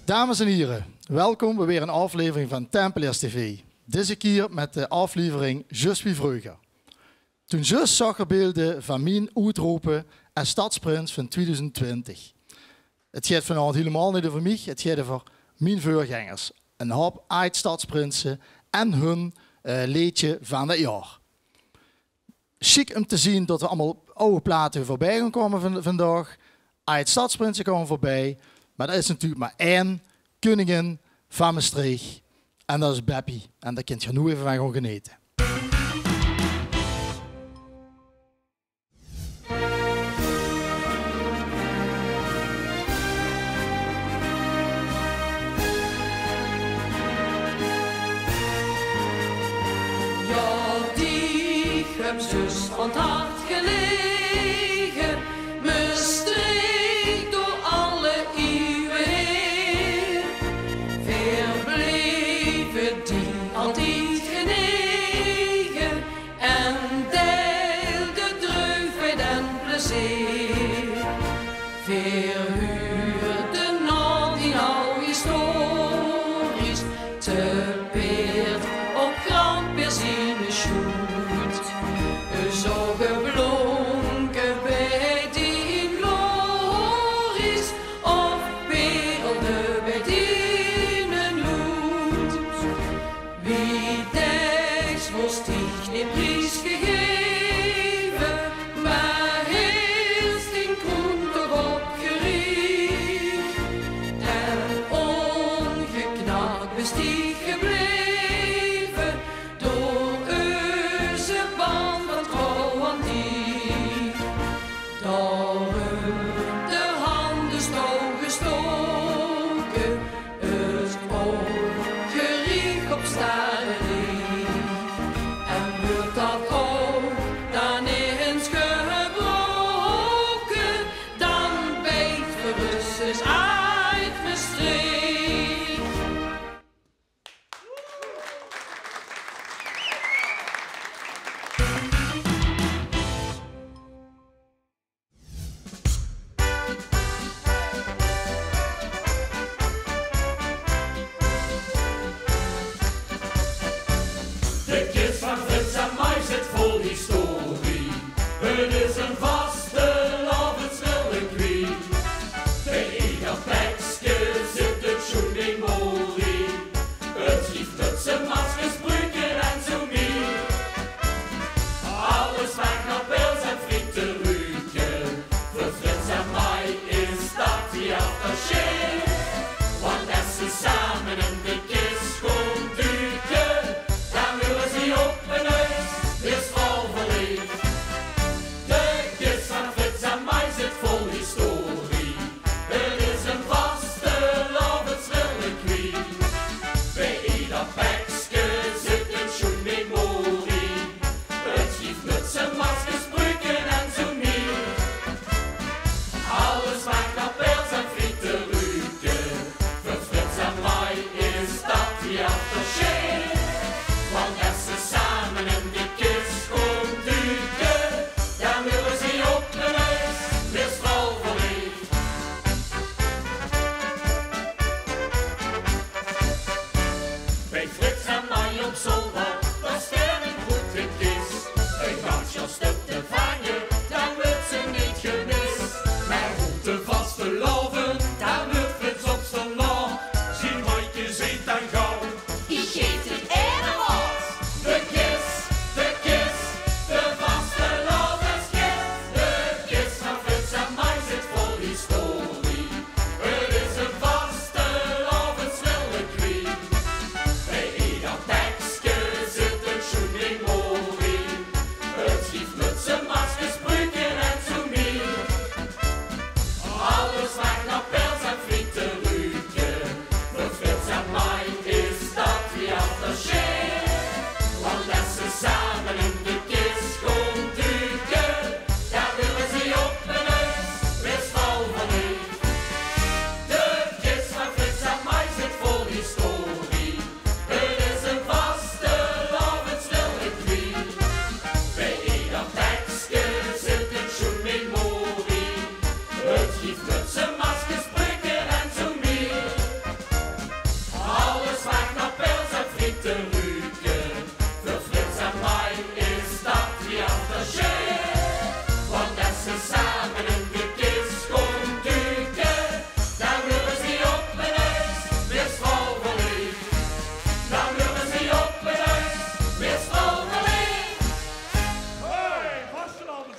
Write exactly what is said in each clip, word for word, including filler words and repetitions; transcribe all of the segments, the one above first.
Dames en hiere, welkom bij weer 'n aoflevering vaan Tempeleers TV. Dizze kier mèt de aoflevering Zjus wie vreuger. Toen zjus zag 'r beelde vaan mien oetrope es stadsprins vaan twiedoezend twintig. 't Geit vaanaovend hielemaol neet euver miech, 't geit euver mien veurgengers. 'n Houp aajd-stadsprinse en hun, eh, leedsje vaan 't jaor. Sjiek um te zien tot 'r allemaol aw plate veurbij goon koume vaan, vaandaog. Aajd-stadsprinse koume veurbij. Meh d'r is natuurlek mer ein keuningin vaan Mestreech. En dat is Beppie. En dao kint geer noe eve vaan goon genete. Jao, diech höb zjus aon 't hart gelege, Mestreech door alle ieuwe heen. Veer bleve diech altied genege en deilde dreufheid en plezeer. Veer huurde nao dien aw historisch, te peerd op Grampeer ziene sjoet. Zoge blonke bij dien glories of perelde bij dienen loet. Wie dèks woort diech in pries gegeve, meh heels dien kroen toch opgeriech.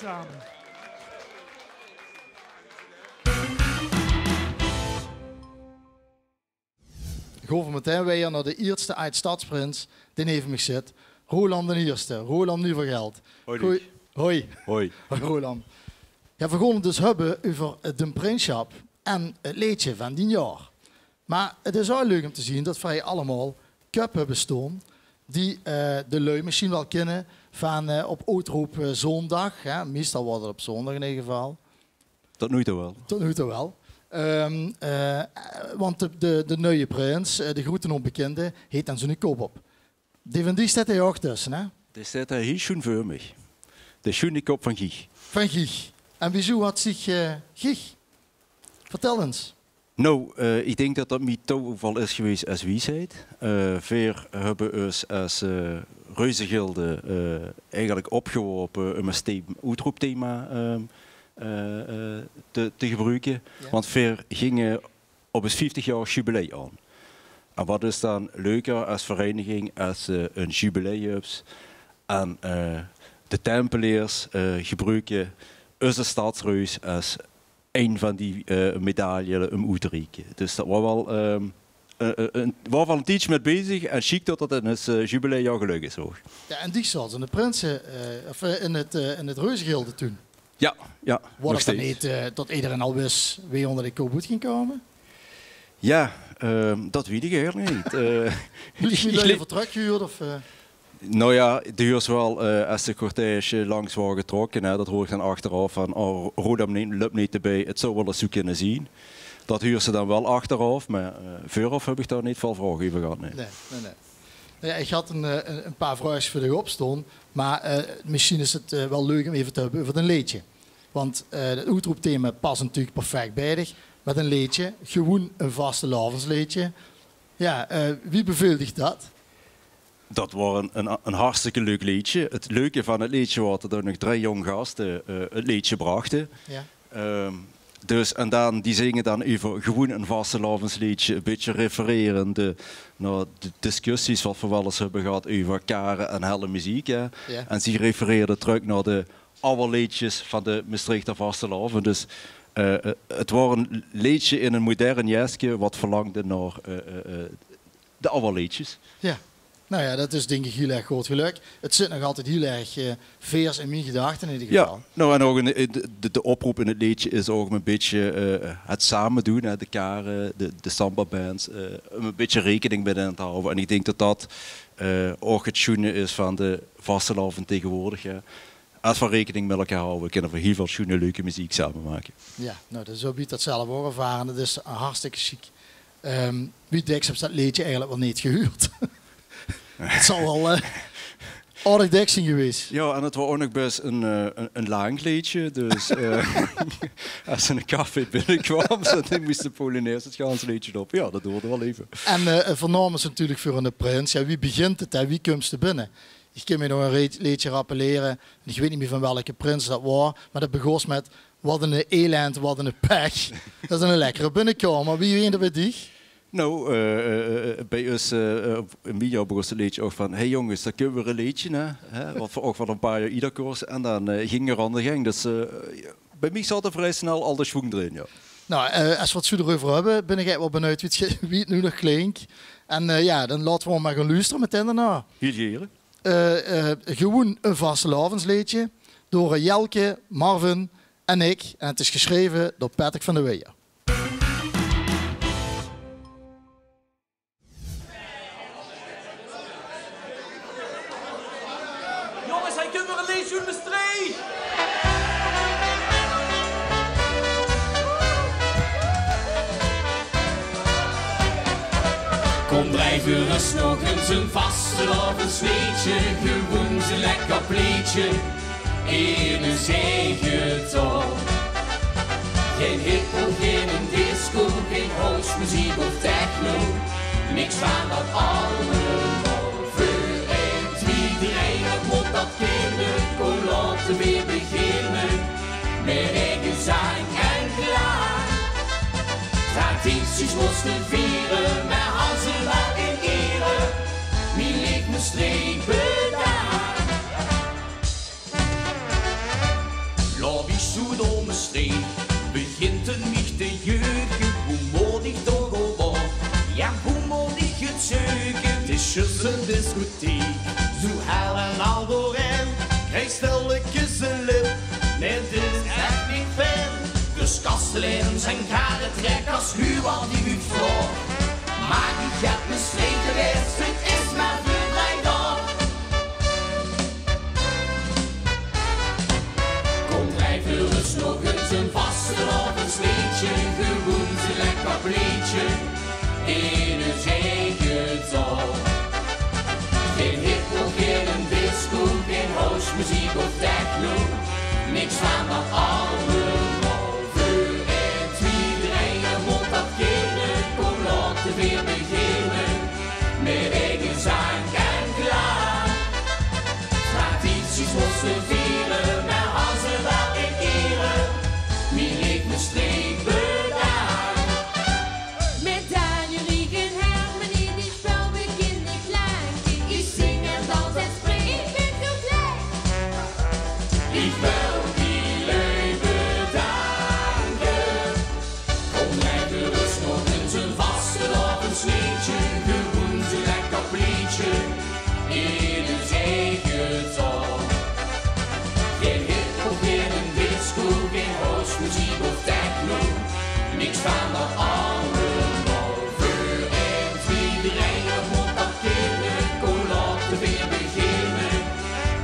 Gaon v'r metein weer nao de ierste aaj-stadsprins, dae neve mich zit. Roland d'n Ierste, Roland Nuvergelt. Hoi, Luc. Hoi. Hoi. Hoi, Roland. Jao, v'r gaon 't dus höbbe euver, eh, de prinssjap en 't leedje vaan dien jaor. Meh 't is ouch leuk um te zien tot v'r hei allemaol köp höbbe stoon die, eh, de lui mesjiens wel kinne vaan, eh, op Oetroep, eh, zoondag, hè. Meistal weurt 't op zoondag in eder geval. Tot noe touw wel. Tot noe touw wel. Ehm, eh, want de, de, de nuie prins, eh, de groete onbekinde, heet daan zoe'ne kop op. Dee vaan diech steit hei ouch tösse, hè? Dee steit hei hiel sjoen veur mich. De sjoene kop vaan Giech. Vaan Giech. En wiezoe had ziech, eh, Giech? Vertèl ins. Noe, eh, iech dink tot dat mie toeval is gewees es wiesheid. Eh, veer höbbe us es, eh, Reuzegilde, eh, eigelek opgeworpe um us thema, Oetroep-thema, ehm, eh, eh, te, te gebruke. Jao. Want veer ginge op us vieftig jaor jubilee aon. En wat is daan leuker es vereiniging es, eh, e jubilee höbs? En, eh, de Tempeleers, eh, gebruke us stadsreus es ein vaan die, eh, medailles um oet te reike. Dus dat waor wel, ehm, eh, eh, e, waor wel e tiedje mèt bezig en sjiek tot dat in us, eh, jubileumjaor gelök is ouch. Jao, en diech zaots in de prinse, eh, of, eh, in 't, eh, in 't Reuzegilde toen. Jao, jao. Waor dat daan neet, eh, tot ederein al wis wee oonder de kop oet góng koume? Jao, ehm, dat weet iech eigelek neet. Eh, dus iech höb 't trök gehuurd, of, eh? Noe jao, de huurs wel, eh, es de cortège langs waor getrokke, hè, dat huurs te daan achteraof vaan, oh, Roland löp neet debij, 't zouw wel ins zoe kinne zien. Dat huurs te daan wel achteraof, meh, eh, veuraof höb iech dao neet väöl vraoge euver gehad, nein. Nein, nein, nein. Noe jao, iech had e, eh, e, e paar vraoges veur diech opstoon, meh, eh, mesjiens is 't, eh, wel leuk um eve te höbbe euver e leedje. Want, eh, 't Oetroep-thema pas natuurlek perfek bij diech, mèt e leedje, gewoen e vastelaovendsleedje. Jao, eh, wie beveel diech dat? Dat waor e, e, e hartstikke leuk leedje. 't Leuke vaan 't leedje waor tot dao nog drei jóng gaste, eh, 't leedje brachte. Jao. Ehm, dus, en daan, die zinge daan euver gewoen e vastelaovendsleedje, e bitteke refererende nao de discussies wat v'r wel ins höbbe gehad euver kare en helle meziek, hè. Jao. En zie referere trök nao de awwe leedjes vaan de Mestreechter vastelaovend. Dus, eh, eh, 't waor e leedje in e modern jeske wat verlangde nao, eh, eh, eh, de awwe leedjes. Jao. Noe jao, dat is dink iech hiel erg good gelök. 't Zit nog altied hiel erg, eh, vers in mien gedachte in eder geval. Jao, noe en ouch in de, de, de oproop in 't leedje is ouch e bitteke, eh, 't same doen, hè, de kare, de, de sambabands, eh, um e bitteke rekening mètein te hawwe. En iech dink tot dat, eh, ouch 't sjoene is vaan de vastelaovend tegeswoordeg, hè. Es v'r rekening mèt elkaar hawwe, kinne v'r hiel väöl sjoene, leuke meziek same make. Jao, noe, dat, zoe höb iech dat zelf ouch ervare. Dat is hartstikke sjiek. Ehm, wie dèks höbs te dat leedje eigelek wel neet gehuurd? 't Zal wel, eh, aordeg dèks zien gewees. Jao, en 't waor ouch nog bès e, eh, e, e laank leedje. Dus, eh, es te in e café binnekwaams, daan mós de polonaise 't ganse leedje op. Jao, dat doerde wel eve. En, eh, veurnaoms natuurlek veur 'ne prins. Jao, wie begint 't, hè? Wie kums te binne? Iech kin miech nog e re-, leedje rappelere. En iech weet neet mie vaan welke prins dat waor. Meh dat begós mèt: wat 'n elend, wat 'n pech. Dat is 'ne lekkere binnekamer. Wie góng dat bij diech? Noe, eh, eh, eh, bij us, eh, eh, in mien jaor begós 't leedje ouch vaan: hey jonges, dat kump weer e leedje, hè? Hè? Wat v'r ouch wel e paar jaor eder kore. En daan, eh, góng 't aon de gaank. Dus, eh, bij miech zaot 'r vrij snel al de schwung d'rin, jao. Noe, eh, es v'r 't zoe d'reuver höbbe, bin iech ech wel benuid wie 't ge-, wie 't noe nog klink. En, eh, jao, daan laote v'r mer goon loestere metein daonao. Hiel gere. Eh, eh, gewoen e vastelaovendsleedje door, eh, Jelke, Marvin en iech. En 't is gesjreve door Patrick van der Weijer. Jonges, hei kump weer e leedje oet Mestreech! Kom, drijf veur us nog ins e vastelaovendsleedje, gewoen zoe lekker pleetje in us eige taol. Gein hiphop, gein disco, gein housemeziek of techno. Niks vaan dat allemaol. Veur ein, twie, drei, dat mót dat kinne. Kom, laote veer beginne. Mèt e gezang en klaag. Tradities mós te viere, mèt Hans en Mak in iere. Mien leef Mestreech, bedaank. Zoe door Mestreech begint 't mich te jeuke. Boe mót ich toch op? Jao, boe mót ich 't zeuke? 't Is zjus ein discotheek. Zoe hel en al door en krieg stillekes ein lip. Nae, 't is ech neet fijn. Dus kasteleins en garetrekkers, huur die huut vloor. Maak dich get Mestreech gewaes, 't is mer veur drei daog. Kóm, drei veur ós nog ins ein vastelaovesleedje, gewoen zoe lekker plaetje in ós eige taol. Gein hiphop, gein disco, gein housemeziek of techno, niks van dat allemaol. Veur ein, twie, drei, mót dat kinne, kóm, laot 't weer beginne. Mit eige gezang en klaar. Tradities mós te viere, mer hal ze waal in iere. Mien leef Mestreech, bedank. Mit Daniel Riegen, harmonie, die spel begin ich lang. Ich zing en dans en spring, ich bin zoe blie. Ich wil die lui bedanke. Kóm, drei veur ós nog ins ein vastelaovesleedje, gewoen zoe lekker plaetje in ós eige taol. Gein hiphop, gein disco, gein housemeziek of techno, niks van dat allemaol. Veur ein, twie, drei, mót dat kinne, kóm, laot 't weer beginne.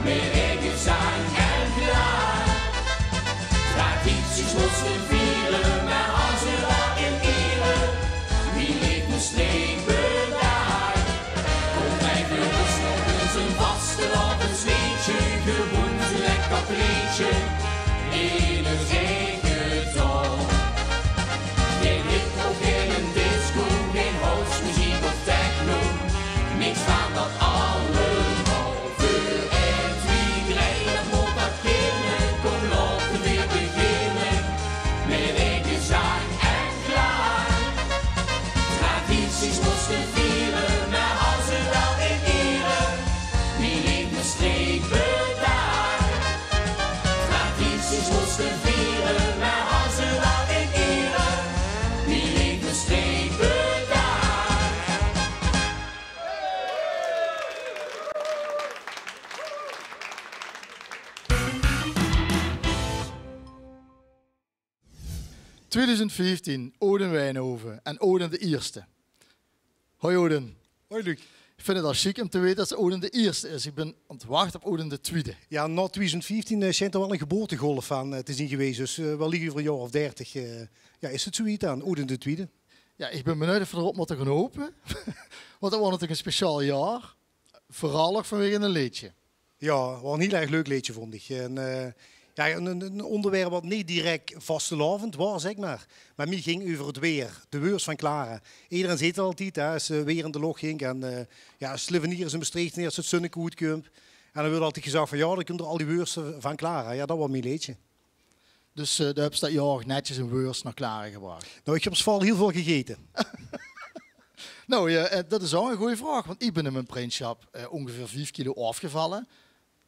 Mit eige gezang en klaar. Tradities mós te viere, mer hal ze waal in iere. Mien leef Mestreech, bedank. Kóm, drei veur ós nog ins ein vastelaovesleedje, gewoen zoe lekker plaetje in ós eige taol. Gein hiphop, gein disco, gein housemeziek of techno, niks van dat allemaol. Veur ein, twie, drei, mót dat kinne, kóm, laot 't weer beginne. Mit eige gezang en klaar. Tradities mós te viere, mer hal ze waal in iere. Mien leef Mestreech, bedank. Tradities mós te viere, mer hal ze waal in iere. Mien leef Mestreech, bedank. Twiedoezend vieftien, Odin Wijnhoven en Odin de Ierste. Hoi Odin. Hoi Luc. Ich vinj 't al sjiek óm te weite det 't Odin de Ierste is. Ich bin aan 't wachte op Odin de Twiede. Jao, nao twiedoezend vieftien, eh, sjijnt d'r waal ein geboortegolf aan, eh, te zien gewaes. Dus, eh, wellich euver ein jaor of dertig, eh, jao, is 't zoe wied aan, Odin de Twiede. Jao, ich bin benuujd of v'r d'rop mótte gaon hope. Want det waor natuurlik ein speciaal jaor. Veural ouch vanwege ein leedje. Jao, waor ein hiel erg leuk leedje, vónj ich. En, eh, jao, ein, ein, ein óngerwerp wat neet direk vastelaovend waor, zèk mer. Mer mie ging euver 't weer, de weurs van Klare. Ederein zeet 't altied, hè, es 't weer in de loch ging en, eh, jao, es Slevenier es in Mestreech, es 't zunneke oetkump. En dan weurt altied gezag van, jao, dan kump d'r al die weurs van Klare. Jao, dat waor mie leedje. Dus, eh, doe höbs dat jaor ouch netjes ein weurs nao Klare gebrach. Noe, ich höb veural hiel väöl gegaete. Noe, jao, eh, dat is ouch ein gooj vraog, want ich bin in mien prinssjap, eh, óngeveer vief kilo aafgevalle.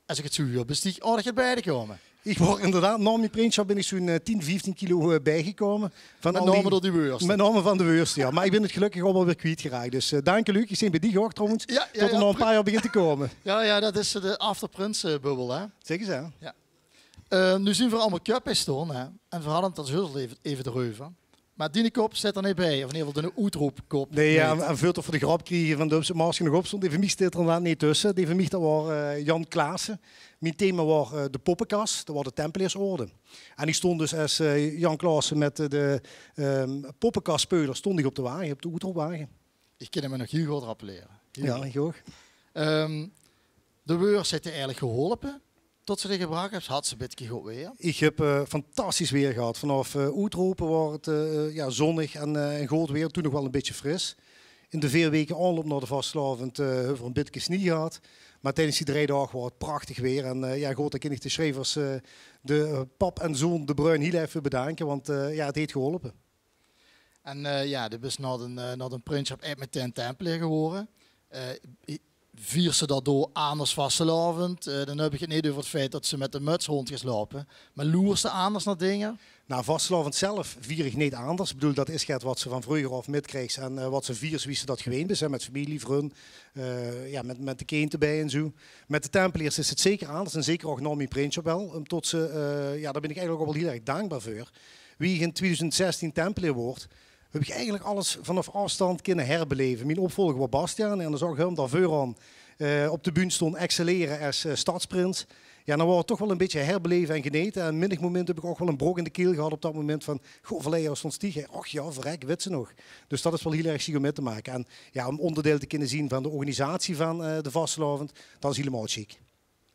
Es ich 't zoe huur, bös dich aardig get bijekomme. Ich waor inderdaad, nao mien prinssjap bin ich zoe'n, eh, tien, vieftien kilo, eh, bijgekómme. Van al die, mèt naome door die weurs. Mèt naome van de weurs, jao. Mer ich bin 't gelökkig allemaol weer kwietgeraak. Dus, eh, dank Luc. Ich zeen bie dich ouch trouwens, jao, jao, tot 'r nao ein paar jaor begint te kómme. Jao, jao, dat is de after Prince-bubbel, hè? Zèk ins, hè. Jao. Eh, noe zien v'r allemaol köp hie staon, hè. En v'r hadde 't d'r zjus al eve, eve d'reuver. Mer diene kop zit d'r neet bie, of in eder geval de oetroepkop neet. Nae, jao, en, en veur te veur de grap kriege van de Upzet Masters nog op stónge, die van mich zit d'r inderdaad neet tösse. Die van mich, dat waor, eh, Jan Klaassen. Mien thema waor, eh, de poppekas, dat waor de Tempeleersorde. En ich stóng dus es, eh, Jan Klaassen mèt, eh, de, ehm, poppekas-speuler stóng ich op de wage, op de oetroepwage. Ich kin 'm mich nog hiel good rappelere. Hiel good. Jao, ich ouch. Ehm, de weurs, haet die eigelik geholpe? Tot ze die gebrach höbs, hads se 'n bietje good weer? Ich höb, eh, fantastisch weer gehad. Vanaaf, eh, oetroepe waor 't, eh, jao, zónnig en, eh, en good weer. Toen nog waal 'n bietje fris. In de veer weke aonloup nao de vastelaovend, eh, höbbe v'r 'n bietje snie gehad. Mer tiedes die drei daog waor 't prachtig weer. En, eh, jao, good, dan kin ich de sjrievers, eh, de, eh, pap en zoon De Bruin hiel effe bedanke, want, eh, jao, 't heet geholpe. En, eh, jao, doe bis nao de, eh, nao de prinssjap ech metein Tempeleer gewore. Eh, i-, Viers se daodoor anders vastelaovend? Eh, dan höb ich 't neet euver 't feit det se mit de muts róndj geis loupe. Mer loers se anders nao dinger? Nou, vastelaovend zelf vier ich neet anders. Ich bedoel, det is get waat se van vreuger aaf mitkriegs en, eh, waat se viers wie se det gewend bis, hè, mit femilie, vrun, eh, jao, mit, mit de kindj d'rbie en zoe. Mit de Tempeleers is 't zeker anders en zeker ouch nao mien prinssjap waal. Ómdet se, eh, jao, dao bin ich eigelik ouch waal hiel erg dankbaar veur. Wie ich in twieëdoezend zestien Tempeleer woort, höb ich eigelik alles vanaaf aafstandj kinne herbeleve. Mien opvolger waas Bastiaan en dan zaog ich häöm dao veur aan, eh, op de bühne staon excellere es, eh, stadsprins. Jao, dan waor 't toch waal ein bietje herbeleve en genete. En minnig moment höb ich ouch waal ein brok in de keel gehad op det moment van: "Goh, verleie jaor stóngs dich hie." "Och jao, verrek, wits se nog." Dus det is waal hiel erg sjiek óm mit te make. En jao, óm óngerdeil te kinne zien van de organisatie van, eh, de vastelaovend, det is hielemaol sjiek.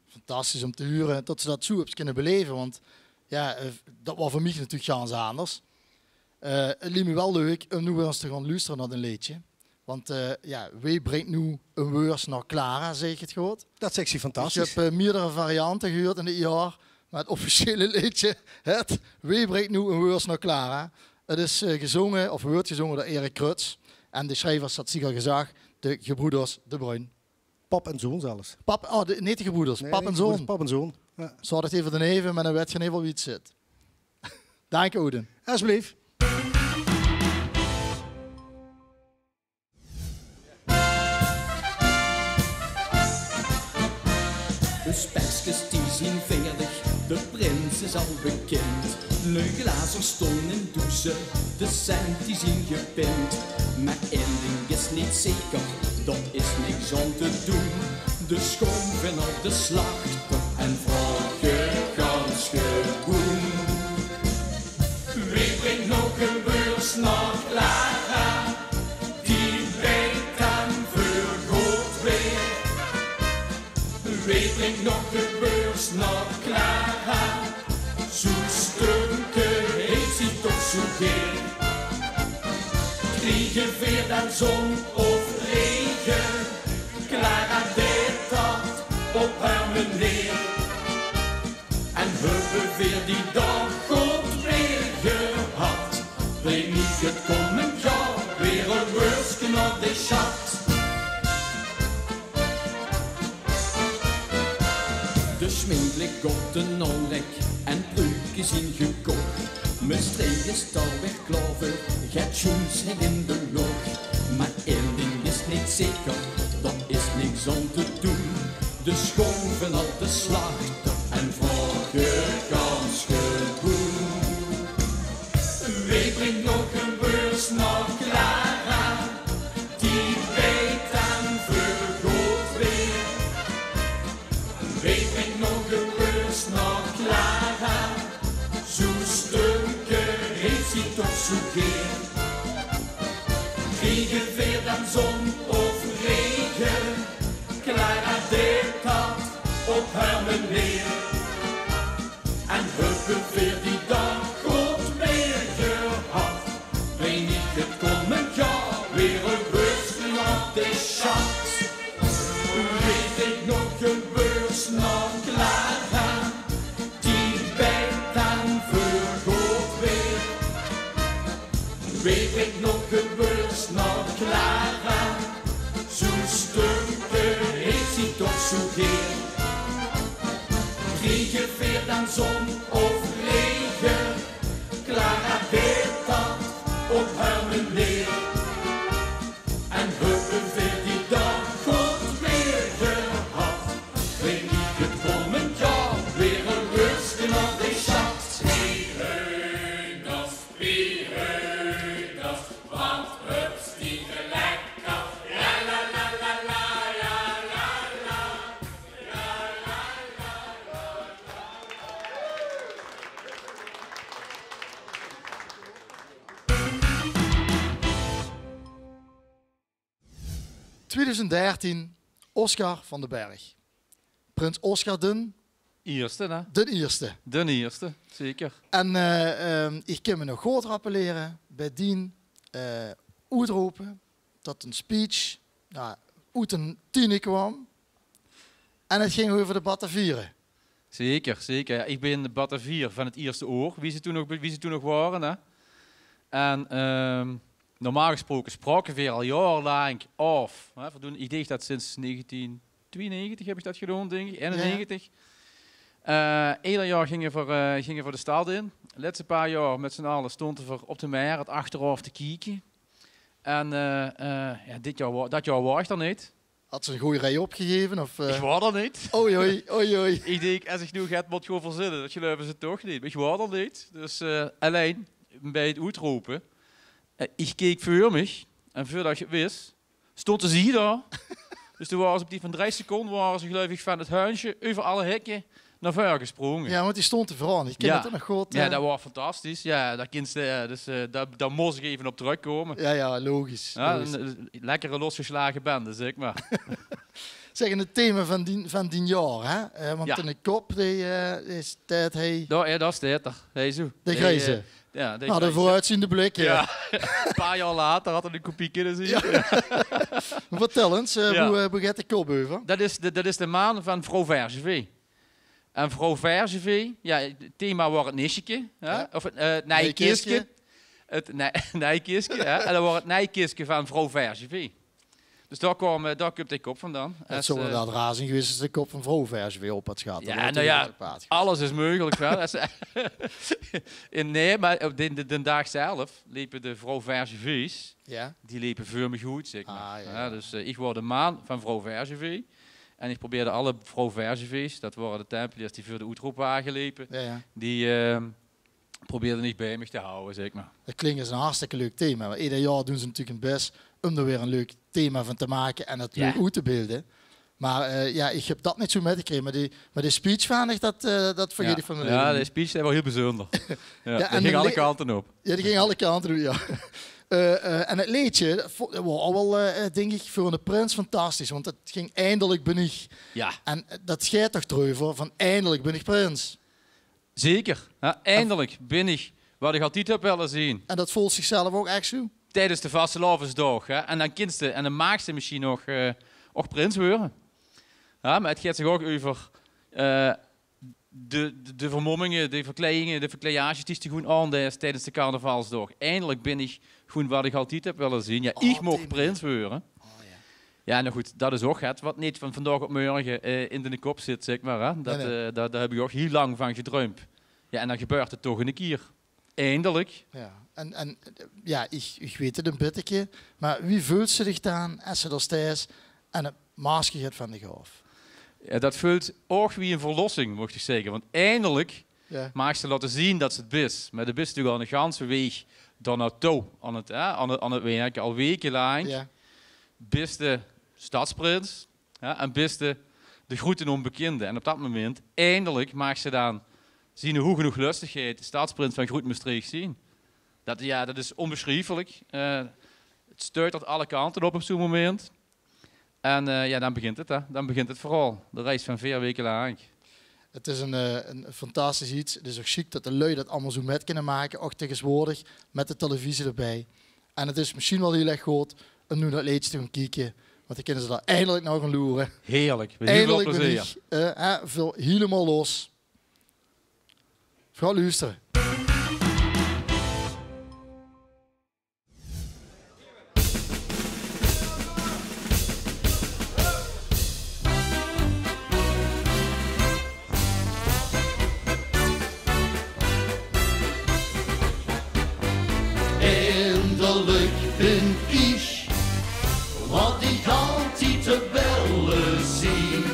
Fantastisch óm te hure det se det zoe höbs kinne beleve, want jao, eh, det waor veur mich natuurlik gans anders. Eh, 't liek mich waal leuk óm noe weer ins te gaon loestere nao ein leedje. Want, eh, jao, wae bringk noe ein weurs nao Clara, zèk ich 't good? Det zèks se fantastisch. Ich höb, eh, meerdere variante gehuurd in dit jaor, mer 't officiële leedje, 't Wae bringk noe ein weurs nao Clara, 't is, eh, gezónge, of weurt gezónge door Erik Cruts. En de sjrijvers, det höb ich al gezag, de gebroeders De Bruin. Pap en zoon zelfs. Pap, oh, de, neet de gebroeders. Nae, pap en zoon. Pap en zoon. Jao. Ze hadde 't eve d'rneve, mer dan wèt geer in eder geval wie 't zit. Dank, Odin. Alsjeblieft. De spekskes die zien veerdig, de prins is al bekind. Nui glazer staon in doeze, de cent die zien gepind. Mer ein dink is neet zeker, dao is niks aan te doen. De sjoon van de slachter en vraoge gans gewoen: "Wae bringk nog ein weurs nao Clara, die beit dan veur good weer? Wae bringk nog ein weurs nao Clara, zoe'n stumke heet zie toch zoe geer?" Kriege veer dan zon of rege, Clara deit dat op häör meneer. En höbbe veer die daag good weer gehad, breng ich 't kómmend jaor weer ein weurske nao de sjat. De sjmink ligk op de naonrek en pruke zien gekoch. Mestreech is dao weer klaor veur, get sjoens hing in de loch. Mer ein dink is neet zeker, dao is niks aan te doen. De sjoon van de slachter en vraoge gans gewoen: "Wae bringk nog ein weurs nao Clara, die beit dan veur good weer? Wae bringk nog ein weurs nao Clara, zoe'n stumke heet zie toch zoe geer? Kriege veer dan zon of rege, Clara deit dat op häör meneer. En höbbe veer die daag good weer gehad, breng ich 't kómmend jaor weer ein weurske nao de sjat. Wae bringk nog ein weurs nao Clara, die beit dan veur good weer? Wae bringk nog ein weurs nao Clara, zoe'n stumke heet zie toch zoe geer? Kriege veer dan zon of rege, Clara deit dat op häör meneer. En höbbe veer die daag good weer gehad, breng ich 't kómmend jaor weer ein weurske nao de sjat. Wie heu das, wie heu das, wat höbs die gelekker. La, la, la, la. Twieëdoezend dertien, Oscar van den Berg. Prins Oscar den Ierste, hè? Den Ierste. Den Ierste, zeker. En, eh, ehm, ich kin mich nog good rappelere, bie dien, eh, oetrope, det ein speech, jao, oet ein tiene kwaam. En 't ging euver de Bataviere. Zeker, zeker. Jao, ich bin de Batavier van 't ierste oor, wie ze toen nog, wie ze toen nog waore, hè. En, ehm, Normaal gesproke spraoke veer al jaorelaank aof, hè, veer doen, ich dink det sinds negentien twieënnegentig höb ich det gedoon, dink ich, einennegentig. Eh, eder jaor ginge veer, eh, ginge veer de stad in. De lètste paar jaor mit z'n alle stónte veer op de Merret achteraof te kieke. En, eh, eh, jao, dit jaor wa-, det jaor waor ich d'r neet. Had ze ein gooj rij opgegeve, of, eh? Ich waor d'r neet. Oei, oei, oei, oei. Ich dink, es ich noe get mót gaon verzinne, det geluive ze toch neet. Mer ich waor d'r neet. Dus, eh, allein bie 't oetrope, eh, ich keek veur mich. En veurdet ich 't wis, stónte ze dao. Dus toen waore ze op die van drei seconde, waore ze, geluif ich, van 't huisje euver alle hekke nao veure gesprónge. Jao, want die stónte veuraan. Ich kin det nog good, jao, eh. Det waor fantastisch. Jao, dao kins se, eh, dus, eh, dao, dao mós ich effe op trökkómme. Jao, jao, logisch, logisch. Jao, ein, eh, lekkere losgeslage bende, zèk mer. Zèk, en 't thema van dien, van dien jaor, hè? Eh, want in de kop, die, eh, is det hie. Jao, jao, det is det. Hie zoe. De grijze. Jao, de grijze. Noe, de veuroetziende blik, hè. Jao. Ein paar jaor later had 't ein kopie kinne zeen. Jao. Vertèl ins, eh, boe, eh, boe geit de kop euver? Det is de, det is de maan van vrouw Vergevee. En vrouw Vergevee, jao, 't thema waor 't nisjeke, hè? Jao. Of 't, eh, 't nijkiske. 't Nij-, nijkiske, hè? En det waor 't nijkiske van vrouw Vergevee. Dus dao kwaam, eh, dao kump de kop vandaan. Det zouw inderdaad raar zeen gewaes es de kop van vrouw Vergevee op had gehad. Jao, noe jao, alles is meugelik, hè. Det is, in, nae, mer op den, den, den daag zelf lepe de vrouw Vergevees, die lepe veur mich oet, zèk mer. Ah, jao, jao. Jao, dus, eh, ich waor de maan van vrouw Vergevee. En ich probeerde alle vrouw Vergevees, det waore de Tempeleers die veur de oetroopwage lepe, die, eh, probeerde ich bie mich te hawwe, zèk mer. Det klink es ein hartstikke leuk thema. Mer eder jaor doen ze natuurlik hun bès óm d'r weer ein leuk thema van te make en det leuk oet te beelde. Mer, eh, jao, ich höb det neet zoe mitgekrege, mer die, mer die speech van dich, det, eh, det vergeet ich van mien laeve neet. Jao, de speech, det waor hiel bezunder. Jao, en die ging alle kante op. Jao, die ging alle kante op, jao. Eh, eh, en 't leedje, det vo-, det waor ouch waal, eh, dink ich, veur eine prins fantastisch, want 't ging: Eindelik bin ich. Jao. En, eh, det geit toch d'reuver van: eindelik bin ich prins. Zeker. Jao, eindelik bin ich waat ich altied höb wille zeen. En det veult zichzelf ouch ech zoe? Tiedes de vastelaovesdaog, hè. En dan kins te, en dan maags te mesjien nog, eh, ouch prins weure. Jao, mer 't geit zich ouch euver, eh, de, de, de vermomminge, de verkleidinge, de verkleiages die ste gewoen aandeis tiedes de carnavalsdaog. Eindelik bin ich gewoen waat ich altied höb wille zeen. Jao, ich moch prins weure. Oh, jao. Jao, noe good, det is ouch get waat neet van vandaag op mörge, eh, in de kop zit, zèk mer, hè. Det, eh, dao, dao höb ich ouch hiel lang van gedruimp. Jao, en dan gebeurt 't toch ein kier. Eindelik. Jao, en, en, eh, jao, ich, ich weit 't ein bitteke, mer wie veuls se dich dan es se dao steis en 't masker geit van dich aof? Jao, det veult ouch wie ein verlossing, mót ich zègke. Want eindelik maags te laote zeen det se 't bis. Mer de bis natuurlik al ein ganse waeg dao naotouw aan 't, hè, aan 't, aan 't wirke, al weke laank. Jao. Bis te stadsprins, jao, en bis te de groeten onbekinde. En op det memint, eindelik, maags te dan ziene hoege hoeglöstegheid stadsprins van Groet-Mestreech zeen. Det, jao, det is onbesjrieflik. Eh, 't stuitert alle kante op op zoe'n memint. En, eh, jao, dan begint 't, hè. Dan begint 't verhaol. De reis van veer weke laank. 't Is ein, eh, ein fantastisch get. 't Is ouch sjiek det de luuj det allemaol zoe mit kinne make, ouch taegeswoordig, mit de televisie d'rbie. En 't is mesjien waal hiel erg good óm noe nao 't leedje te gaon kieke, want dan kinne ze dao eindelik nao gaon loere. Heerlik, mit hiel väöl plezeer. Eindelik bin ich, eh, hè, väöl hielemaol los. Gaot loestere. Eindelik bin ich waat ich altied höb wille zeen.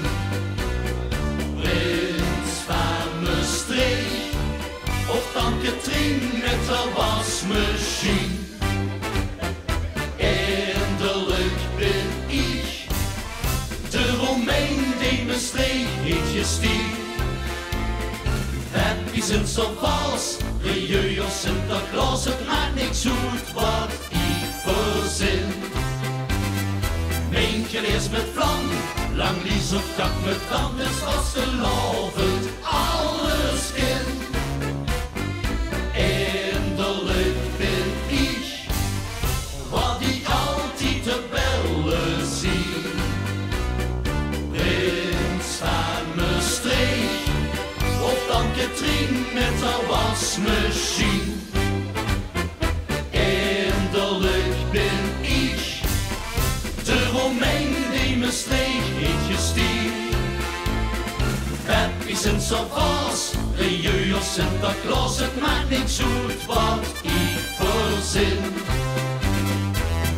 Prins van Mestreech, of Tante Trien mit häör wasmesjien. Eindelik bin ich de Romein dee Mestreech heet gestien. Peppi, Sinterklaos, Rieu of Sinterklaos, 't maak niks oet waat ich verzin. Mientje Leers mit vlam, Lang Lies of Kak mit kam, 't is vastelaovend alles kin. Eindelik bin ich waat ich altied höb wille zeen. Prins van Mestreech, of Tante Trien mit häör wasmesjien. Eindelik Sinterklaas, de jeugd Sinterklaas, het maakt niks oet wat ik verzin.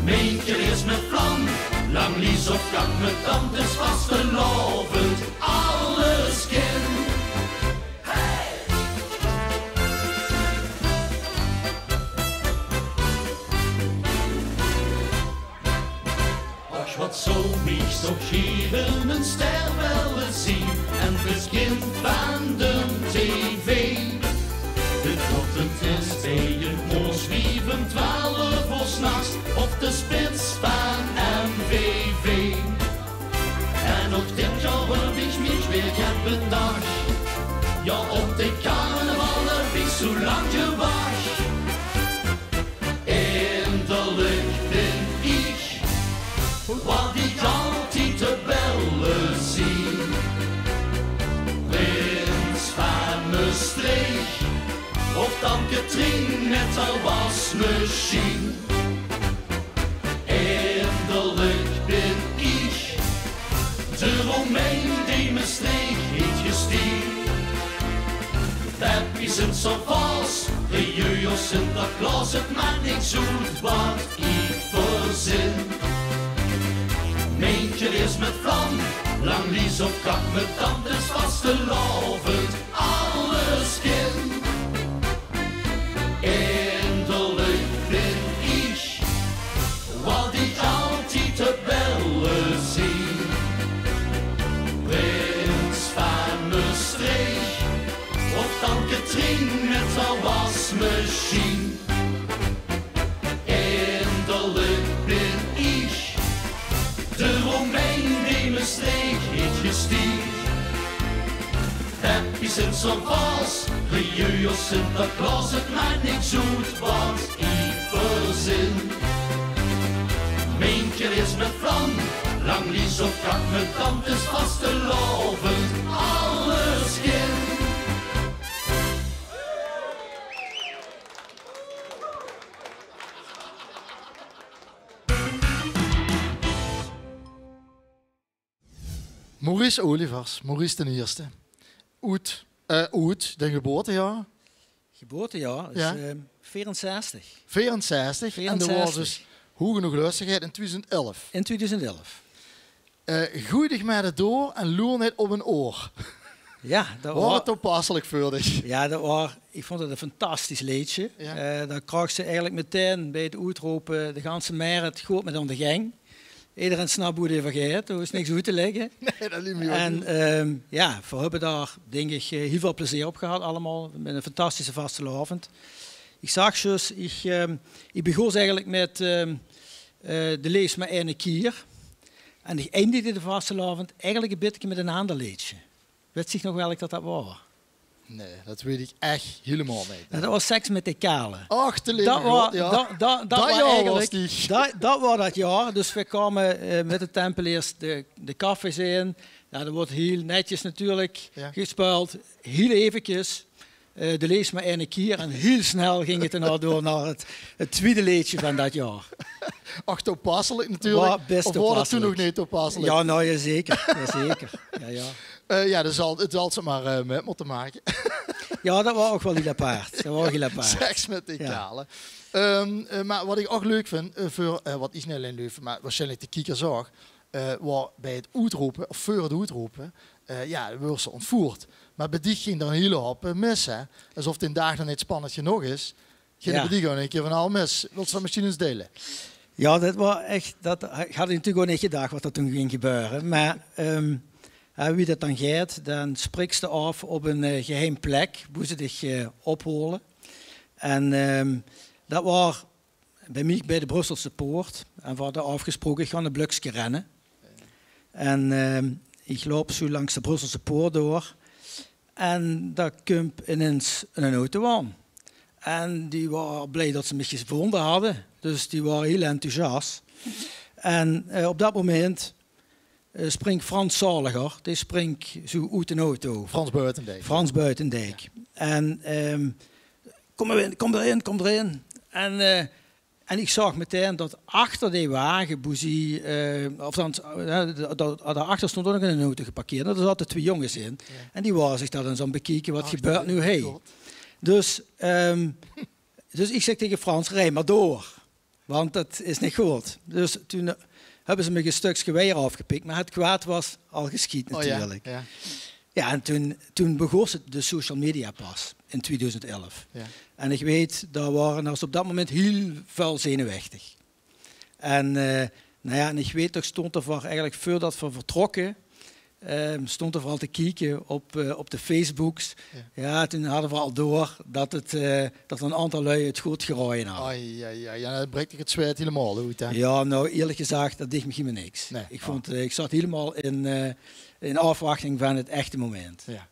Mientje is met vlam, lang lies of kak met tand is vastelaovend, alles kin. Och, wat zou mich zo geven een ster wille zien en begin van de tv. De ochtendtest bij een moos wie van twaalf uur 's nachts of de spits van M V V. En ook dit jaar heb ik mich weer get bedacht. Ja, op de carnaval heb ik zo lang gewacht. Eindelijk ben ik wat ik altijd te bellen zie. Prins van Maastricht of dan Katrien met haar wasmachine. Eindelijk ben ik de Romein die Maastricht heeft gestierd. Peppi Sinterklaas, de jeugd Sinterklaas, het maakt niks oet wat ik verzin. Mientje is met vlam, lang lies of kak met tand is vastelaovend, alles kin. Eindelijk ben ik wat ik altijd te bellen zie. Prins van Maastricht of dan Katrien met haar wasmachine. Eindelijk ben ik de Romein die Maastricht heeft gestierd. Peppi Sinterklaas, de jeugd Sinterklaas, het maakt niks oet wat ik verzin. Mientje is met vlam, lang lies of kak met tand is vastelaovend, alles kin. Maurice Olivers, Maurice d'n Ierste. Oet, eh, oet, dien geboortejaor? Geboortejaor is, ja, eh, veerenzestig. Veerenzestig. En dat waor dus, veerenzestig, hoeg genóg lustigheid, in tweeduizend elf. In tweeduizend elf. Eh, goej dich mer door en loer neet op ein oor. Ja, dat waor, waor het toepasselijk veur dich? Ja, dat waor, ik vond het een fantastisch leedje. Ja. Eh, dat kraag ze eigenlijk meteen bij het oetrope de ganse merret good met aan de gang. Ederein snap boe 't euver geit, dao is niks oet te legge. Nee, dat liek mich waal. En, ehm, ja, veer höbbe dao, dink ik, eh, hiel väöl plezeer op gehad allemaol. Met een fantastische vastelaovend. Ik zag zjus, ik, ehm, ik begós eigenlijk met, ehm, eh, de Lees mer eine kier. En ik eindigde de vastelaovend eigenlijk een bitteke met een ander leedje. Wits dich nog welk dat dat waor? Nee, dat weet ik echt hielemaol neet. Ja, dat waor Seks met de Kale. Och, de leve God, ja. Dat waor, dat, dat, dat waor jaor eigenlijk, waor die. Dat, dat waor dat jaor. Dus we kwame, eh, met de Tempeleers de, de cafés in. Ja, dat woort hiel netjes natuurlijk gespeeld. Hiel eventjes. Eh, de Lees mer eine kier en hiel snel ging het dan al door naar het, het tweede leedje van dat jaor. Och, toepasselijk natuurlijk. Waor best toepasselijk. Of waor dat toen nog neet toepasselijk? Ja, nou ja, zeker. Ja, zeker. Ja, ja. Eh, ja, dus zal, het zal ze maar, eh, met moeten maken. Ja, dat waor ook wel hiel apart. Dat waor hiel apart. Seks met de Kale. Ehm, eh, maar wat ik ook leuk vind, eh, veur, eh, wat ik neet alleen leuk vind, maar waarschijnlijk de kiekers ook, eh, waor bij het oetrope, of veur het oetrope, eh, ja, woors se ontvoerd. Maar bij dich ging d'r een hiele hop, eh, mis, hè? Alsof d'n daag nog neet spannend genóg is. Ging bij dich gewoon in keer van al mis. Wils se dat misschien ens deile? Ja, dat waor echt, dat ha-, had ik natuurlijk ook neet gedacht wat er toen ging gebeuren. Maar, ehm, ja, wie dat dan geit, dan spriks te af op een, eh, geheim plek, boe ze dich, eh, ophole. En, ehm, dat waor bij mich bij de Brusselse Poort. En we hadde afgesproke, ik gaon een blökske renne. En, ehm, ik loup zo langs de Brusselse Poort door. En dao kump ineens een auto aan. En die waor blij dat ze mich gevonde hadde. Dus die waor hiel enthousiast. En, eh, op dat moment, eh, springt Frans Zaliger, die springt zo oet de auto. Frans Buitendijk. Frans Buitendijk. Ja. En, ehm, "Kom maar in, kom erin, kom erin." En, eh, En ich zaog metein det achter dae wage, boe zie, eh, of dan, eh, det, det, dao-achter stóng ouch nog ein auto geparkeerd. Dao zaote twieë jónges in. Ja. En die wore zich det ins aan 't bekieke, waat gebeurt noe hie? Dus, ehm, dus ich zèk taenge Frans: "Rij mer door, want det is neet good." Dus toen, eh, höbbe ze mich ein stökske wiejer aafgepik, mer 't kwaad waas al geschied natuurlik. Ja. Ja, en toen, toen begós 't, de social media pas in twieëdoezend elf. Ja. En ich weit, dao wore ós op det moment hiel väöl zenuwechtig. En, eh, nou ja, en ich weit nog, stóng d'r veur, eigelik veurdet v'r vertrokke, ehm, stóng d'r veural te kieke op, eh, op de Facebooks. Ja. Ja, toen hadde v'r al door det 't, eh, det ein aantal lui 't good geraoje hadde. Ai, ai, ai. Ja, dan brik dich 't zweet hielemaol oet, hè? Ja, nou, eerlik gezag, det deeg mich hielemaol niks. Nee. Ich vónd, eh, ich zaot hielemaol in, eh, in aafwachting van 't echte moment. Ja.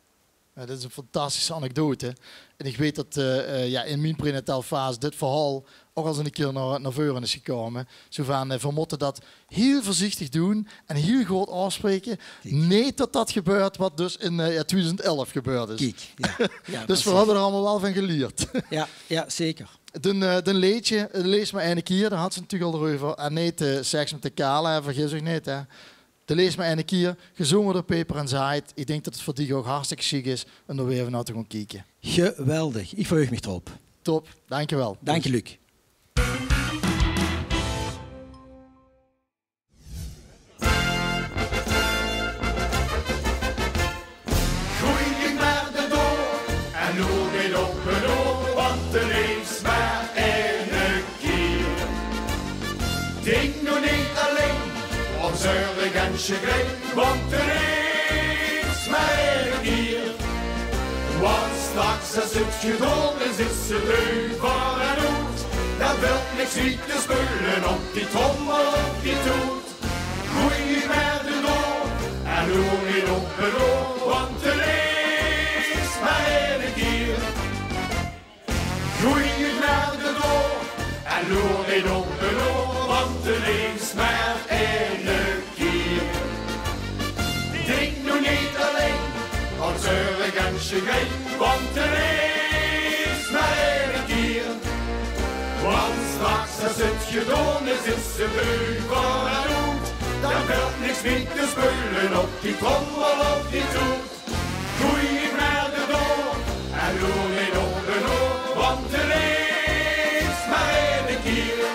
Ja, dit is ein fantastische anekdote. En ich weit det, eh, eh, ja, in mien prenatale fase dit verhaol ouch al ins ein kier nao, nao veure is gekómme. Zo van, eh, v'r mótte det hiel veurzichtig doon en hiel good aafspraeke. Kiek. Neet det det gebeurt waat dus in, eh, ja, twieëdoezend elf gebeurd is. Kiek, ja. Ja, precies. Dus v'r höbbe d'r allemaol waal van gelierd. Ja, ja, zeker. Den, eh, den leedje, eh, Leef mer eine kier, dao hads se 't natuurlik al euver. En neet, eh, Seks mit de Kale, hè, vergis uch neet, hè. De Leef mer eine kier, gezónge door Peper en Zaid. Ich dink det 't veur dich ouch hartstikke sjiek is óm d'r weer eve nao te gaon kieke. Geweldig. Ich verheug mich d'rop. Top, dankjewel. Dank je, Luc. Goeie mer de door en loer neet op en oor, want de leefs mer eine kier. Dink noe neet allein aan zörg en sjegrein, want de leefs mer eine kier. Want straks es 't gedaon is, is 't euver en oet. Dan welt niks mie te speule op die trommel, op die toet. Goeie mer de door en loer neet op en oor, want de leefs mer eine kier. Goeie mer de door en loer neet op en oor, want de leefs mer eine kier. Dink noe neet allein aan zörg en sjegrein, want de leefs mer eine kier. Want straks es 't gedaon is, is 't euver en oet. Dan welt niks mie te speule op die trommel, op die toet. Goeie mer de door en loer neet op en oor, want de leefs mer eine kier.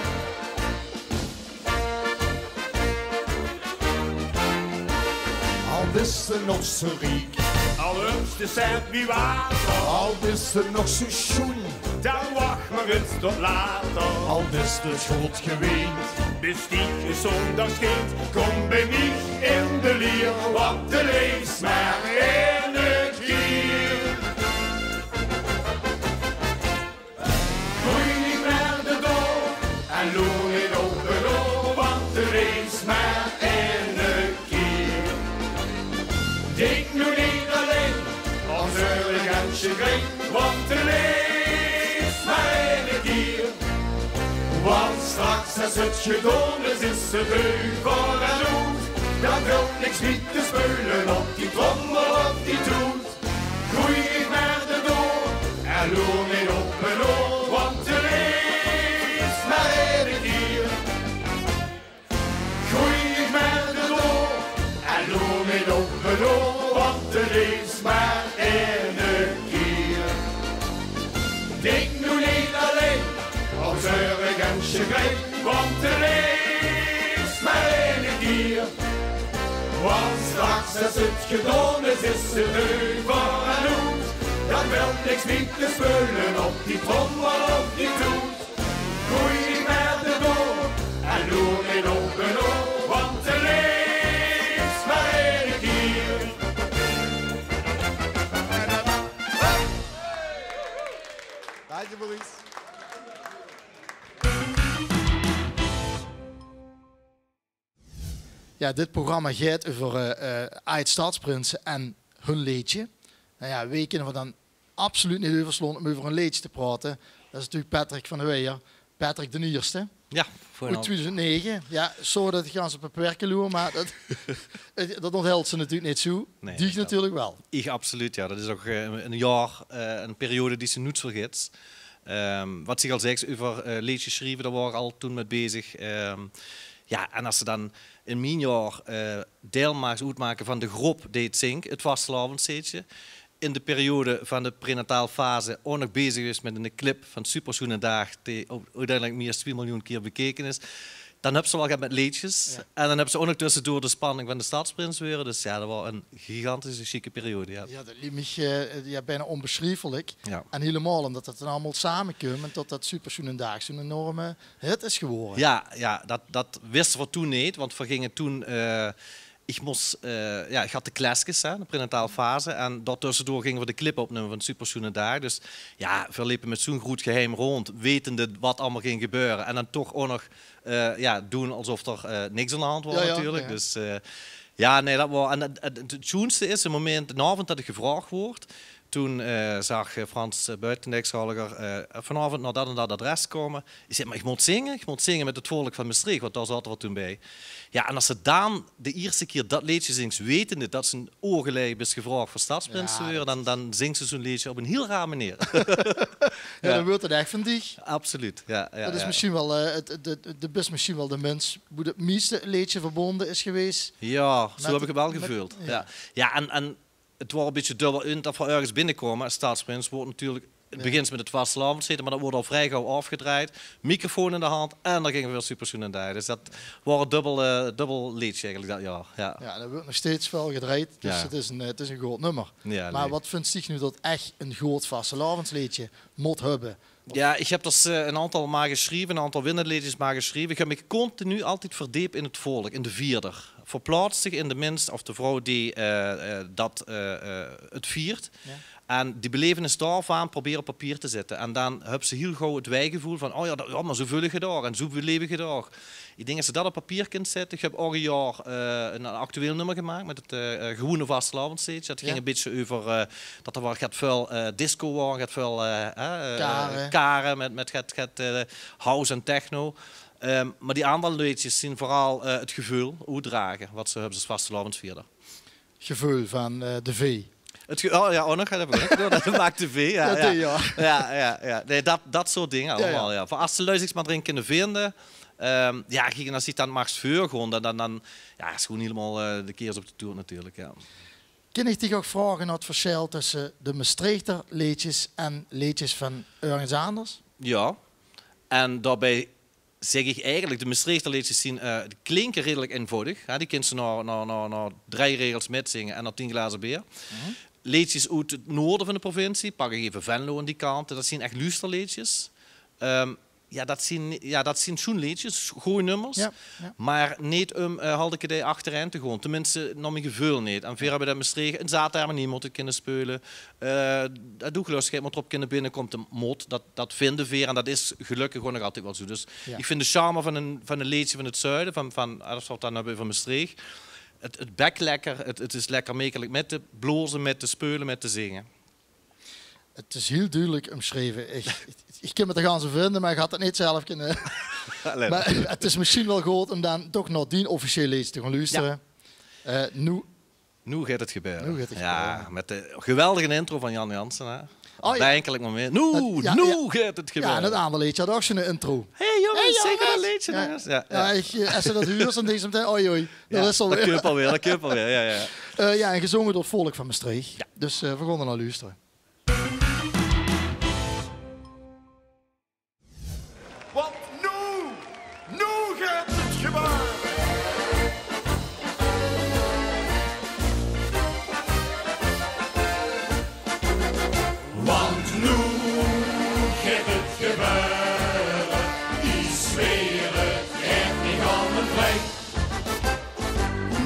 Al bis se nog zo riek, al höbs se cent wie water, al bis se nog zo sjoen, dan wach mer ins tot later. Al bis se good geweend, bis dich gezóndig geweend, kóm bie mich in de lier, want de leefs mer eine kier. Goeie mer de door en loer neet op en oor, want de leefs mer eine kier. Dink noe neet allein aan zörg en sjegrein, want de leefs mer eine kier. Want straks es 't gedaon is, is 't euver en oet. Dan welt niks mie te speule op die trommel, op die toet. Goeie mer de door en loer neet op en oor, want de leefs mer eine kier. Goeie mer de door en loer neet op en oor, want de leefs mer eine kier. Dink noe neet allein aan zörg en sjegrein, want de leefs mer eine kier. Want straks es 't gedaon is, is 't euver en oet. Dan welt niks mie te speule op die trommel, op die toet. Goeie mer de door en loer neet op en oor, want de leefs mer eine kier. Dank je, Maurice. Ja, dit programma geit euver, eh, eh, aaj-stadsprinsje en hun leedje. Nou ja, wae kinne v'r dan absoluut neet euverslaon óm euver hun leedje te praote? Det is natuurlik Patrick van de Weijer, Patrick d'n Ierste. Ja, oet twieëdoezend nege. Ja, sorry det ich gans op mien papier loer, mer det, det ónthèlt ze natuurlik neet zo. Nee, dich natuurlik waal. Ich absoluut, ja. Det is ouch, eh, ein jaor, eh, ein periode die se noets vergits. Ehm, wat se al zeks euver, eh, leedsjes sjrieve, dao waor ich al toen mit bezig. Ehm, jao, en es se dan in mien jaor, eh, deil maags oetmake van de gróp die 't zingk, 't vastelaovesleedsje, in de periode van de prenatale fase ouch nog bezig is mit 'ne clip van Super Sjoen en Daag, die oeteindelik mieë es twie miljoen kier bekeke is, dan höbs se waal get mit leedsjes. Jao. En dan höbs se ouch nog tössedoor de spanning van de stadsprins weure. Dus jao, dat waor 'n gigantische sjieke periode, jao. Jao, dat liek mich, eh, jao, bekans ónbesjrieflik. Jao. En hielemaol ómdat 't dan allemaol samekump en tot dat Super Sjoen en Daag zoe'n enorme hit is gewore. Jao, jao, dat, dat wiste v'r toen neet, want v'r ginge toen, eh, ich mós, eh, jao, ich had de kleskes, hè, de prenatale fase. En dao tössedoor ginge v'r de clip opnumme van Super Sjoen en Daag. Dus jao, v'r lepe mit zoe'n groet geheim rónd, wetende wat allemaol ging gebeure. En dan toch ouch nog, eh, jao, doon esof d'r, eh, niks aan de hand waor. Jao, jao, natuurlik. Jao. Dus, eh, jao, nee, dat waor, en 't, 't, 't sjoenste is 't moment, d'n aovend dat ich gevraog woort, toen, eh, zag, eh, Frans, eh, Buitendijk, zaoliger, eh, vanaovend nao dat en dat adres kómme. Ich zèk: "Mer ich mót zinge, ich mót zinge mit 't volk van Mestreech", want dao zaote v'r toen bij. Jao, en es se dan de ierste kier dat leedsje zings, wetende dat se 'n oor geleie bis gevraog veur stadsprins te weure, dan, dan zings se zoe'n leedsje op 'n hiel raar meneer. Jao, dan weurt 't ech van dich. Absoluut, jao, jao. Dat is mesjiens waal, eh, 't, de, de, de bis mesjiens waal de mins boe 't meiste leedsje verbónje is gewees. Jao, zoe höb ich 't waal geveuld. Jao. Jao, en, en 't waor e bietje dubbel in dat v'r örges binnekómme es stadsprins. Woort natuurlik, 't begint mit 't vastelaovesleedsje, mer dat woort al vrie gauw aafgedrejd. Microfoon in de hand en dan ginge v'r weer Super Sjoen en Daag. Dus dat waor e dubbel, eh, dubbel leedsje eigelik dat jaor. Jao. Jao, dat weurt nog steeds väöl gedrejd, dus 't is 'n, eh, 't is 'n good nummer. Jao, leuk. Mer wat vinjs dich noe dat ech 'n good vastelaovesleedsje mót höbbe? Jao, ich höb d'r, eh, 'n aantal mer gesjreve, 'n aantal winnende leedsjes mer gesjreve. Ich höb mich continu altied verdeep in 't volk, in de vierder. Verplaats dich in de mins of de vrouw die, eh, eh, dat, eh, eh, 't viert. Jao. En die belevenis daovaan probeer op papier te zitte. En dan höbs se hiel gauw 't wijgevoel van: "Oh jao, dat, jao, mer zoe veul ich 't ouch en zoe beleef ich 't ouch." Ich dink, es se dat op papier kins zitte, ich höb ouch e jaor, eh, 'n actueel nummer gemaak mit 't, eh, eh, gewoene vastelaovesleedsje. Dat ging e bietje euver, eh, dat d'r waal get väöl, eh, disco waor, get väöl, eh, hè, eh, kare. Kare mit, mit get, get, eh, house en techno. Ehm, mer die aander leedsjes zien veural, eh, 't geveul oetdrage wat se höbs es vastelaovesvierder. Geveul van, eh, de V. 't Ge-, oh jao, ouch nog, dat höb ich ouch nog gedoon. Dat maak de V, jao. Jao, jao. Die, jao. Jao, jao, jao. Nee, dat, dat soort dinger allemaol, jao. Veur es de luuj zich mer d'rin kinne vinde. Ehm, jao, kiek, en es se dan maags veurgaon, dan, dan, dan, jao, is 't gewoen hielemaol, eh, de kaers op de toert natuurlik, jao. Kin ich dich ouch vraoge nao 't versjil tösse de Mestreechter leedsjes en leedsjes van örges aanders? Jao. En daobij zègk ich eigelik, de Mestreechter leedsjes zien, eh, die klinke redelik einvoudig, hè. Die kins se nao, nao, nao, nao drei regels mitzinge en nao tien glaze beer. Leedsjes oet 't noorde van de provincie, pak ich effe Venlo en die kante, dat zien ech luusterleedsjes. Ehm, jao, dat zien, jao, dat zien sjoen leedsjes, gooj nummers. Jao, jao. Mer neet um, eh, haldekkedei achterein te gaon. Teminste, nao mien geveul neet. En veer höbbe det in Mestreech, in Zaate Hermenie mót 't kinne speule. Eh, det Hoeglöstigheid mót d'rop kinne binnekómme, mót. Det, det vinde veer en det is gelökkig ouch nog altied waal zoe. Dus ich vind de charme van ein, van ein leedje van 't zuide, van, van, es v'r 't dan höbbe euver Mestreech. 't, 't bek lekker, 't, 't is lekker mekelik mit te blaoze, mit te speule, mit te zinge. 't Is hiel dudelik ómsjreve. Ich, ich kin 't d'r gans aan vinde, mer ich had 't neet zelf kinne. Mer 't is mesjien waal good óm dan toch nao dien officieel leedje te gaon loestere. Eh, noe Noe geit 't gebeure. Noe geit 't gebeure. Jao, mit de geweldige intro van Jan Janssen, hè. Oh, jao. Dink ich mer weer. Noe, noe geit 't gebeure. Jao, en 't aander leedje had ouch zoe'n intro. Hey jónges, zing mer ein leedje, jónges. Jao, ich, eh, es se det huurs, dan dinks se metein, oei, oei, det is alweer. Det kump alweer, det kump alweer, jao, jao. Eh, jao, en gezónge door 't volk van Mestreech. Jao. Dus, eh, v'r gaon d'r nao loestere. Want noe, noe geit 't gebeure. Want noe geit 't gebeure. Ich zweer 't, geit mich allemaol vrie.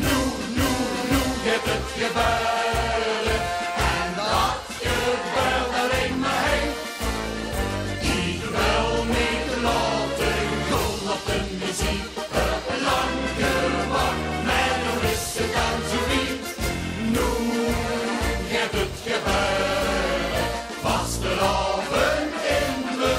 Noe, noe, noe geit 't gebeure. En det gebeurt allein mer ein. Ich wil mich laote gaon op de meziek. Höb lang gewach, mer noe is 't dan zoe wied. Noe geit 't gebeure. Vastelaovend in de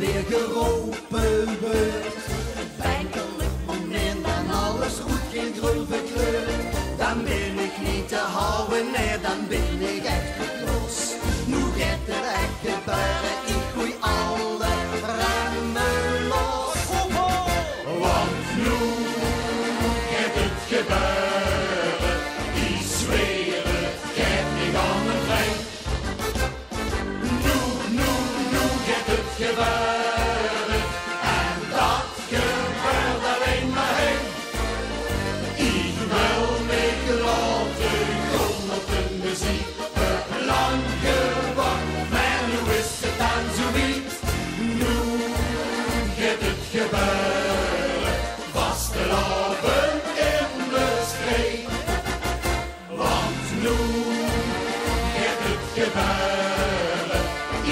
weer gerope weurt. Op enkelik moment dan alles roet geel-greun verkleurt. Dan bin ich neet te hawwe, nae, dan bin ich ech los. Noe geit 't ech gebeure, ich goej alle remme los. Want noe geit 't gebeure, ich zweer 't, geit neet aan mien brein. Noe, noe, noe geit 't gebeure. En dat gebeurt allein mer hein. Ich wil mich laote gaon op de meziek. Höb lang gewach, mer noe is 't dan zoe wied. Noe geit 't gebeure. Vastelaovend in Mestreech. Want noe geit 't gebeure,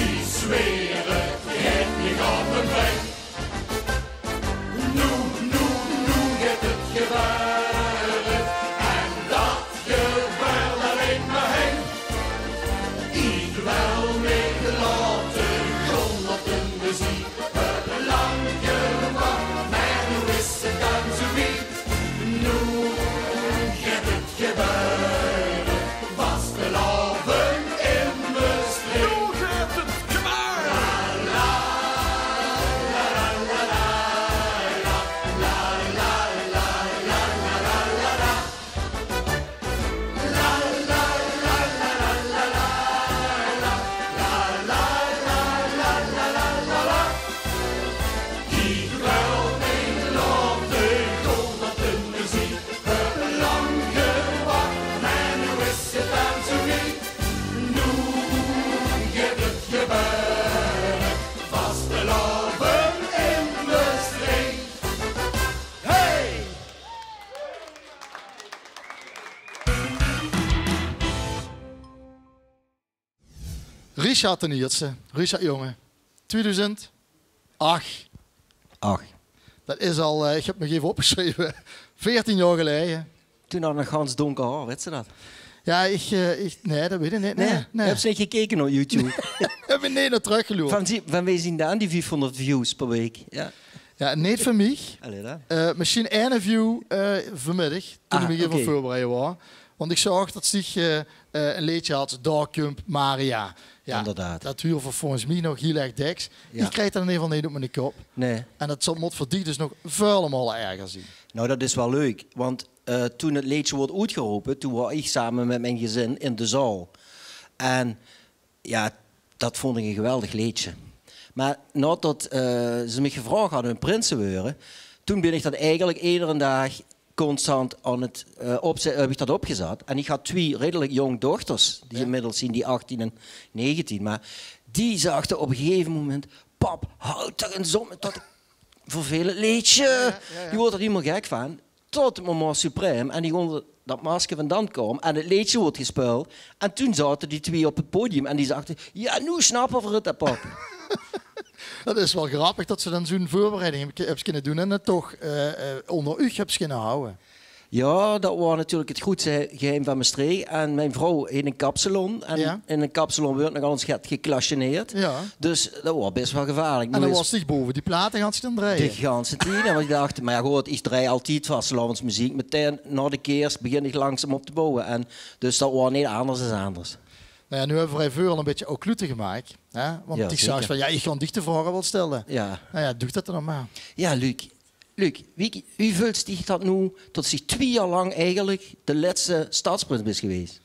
ich zweer 't, geit neet aan mien brein. Noe, noe, noe geit 't gebeure, en dat gebeurt allein mer hein. Ich wil mich laote gaon op de meziek, höb lang gewach, mer noe is 't dan zoe wied. Noe geit 't gebeure, vastelaovend in Mestreech. Noe geit 't gebeure. Richard d'n Ierste, Richard Jonge, twieëdoezend ach. Ach. Dat is al, eh, ich höb 't nog effe opgesjreve, veertien jaor geleje. Toen had 'r nog gans donker haor, wits se dat? Ja, ich, eh, ich, nae, dat weit ich neet. Nae, nae. Höbs se neet gekeke op YouTube? Höb ich neet nao trökgeloerd. Van, van wae zien dan die viefhóngerd views per waek? Ja. Ja, neet van mich. Allee dan. Eh, mesjien eine view, eh, vanmiddig, toen ich mich effe aan 't veurbereie waor. Want ich zaog dat se, eh, eh, ein leedje hads, Dao kump Maria. Ja, inderdaad. Dat hure v'r volges mich nog hiel erg dèks. Ja. Ich krieg dat in eder geval neet oet miene kop. Nae. En dat zal, mót veur dich dus nog väöl en väöl erger zien. Nou, dat is waal leuk, want, eh, toen 't leedje woort oetgerope, toen waor ich same mit mien gezin in de zaal. En ja, dat vónd ich ein geweldig leedje. Mer naodat, eh, ze mich gevraog hadde um prins te weure, toen bin ich dat eigelik ederen daag constant aan 't, eh, opze-, höb ich dat opgezat. En ich had twieë redelik jóng dochters, die inmiddels zien die achttien en negentien. Mer die zagte op ein gegaeve moment: "Pap, haoj toch ins op mit dat vervelend leedje." Ja, ja, ja. Die woorte d'r hielemaol gek van. Tot 't moment suprême. En die góng dat masker vandaan koume en 't leedje woort gespeuld. En toen zaote die twieë op 't podium en die zagte: "Ja, noe snappe v'r 't, hè, pap." Dat is waal grappig dat se dan zoe'n veurbereiding höbs, höbs kinne doon en 't toch, eh, eh, ónger uch höbs kinne haoje. Ja, dat waor natuurlik 't groetste geheim van Mestreech. En mien vrouw heet ein kapsalon. En in ein kapsalon weurt nogal ins get geclashoneerd. Ja. Dus dat waor bès waal gevaarlik. En dan waors dich bove die plate gans zitten drejje. De ganse tied. En ich dach, mer ja, good, ich drej altied vastelaovesmeziek. Metein nao de Keers begin ich langzaam op te bouwe. En dus dat waor neet anders es anders. Nou ja, noe höbbe v'r veur al ein bietje oud kloete gemaak. Hè? Want ich zag van, ja, ich gaon dich de vraoge waal stelle. Ja. Nou ja, doeg dat dan mer. Ja, Luc. Luc, wie, wie veultj dich dat noe, tot se twieë jaor lang eigelik de lètste stadsprins bis gewaes?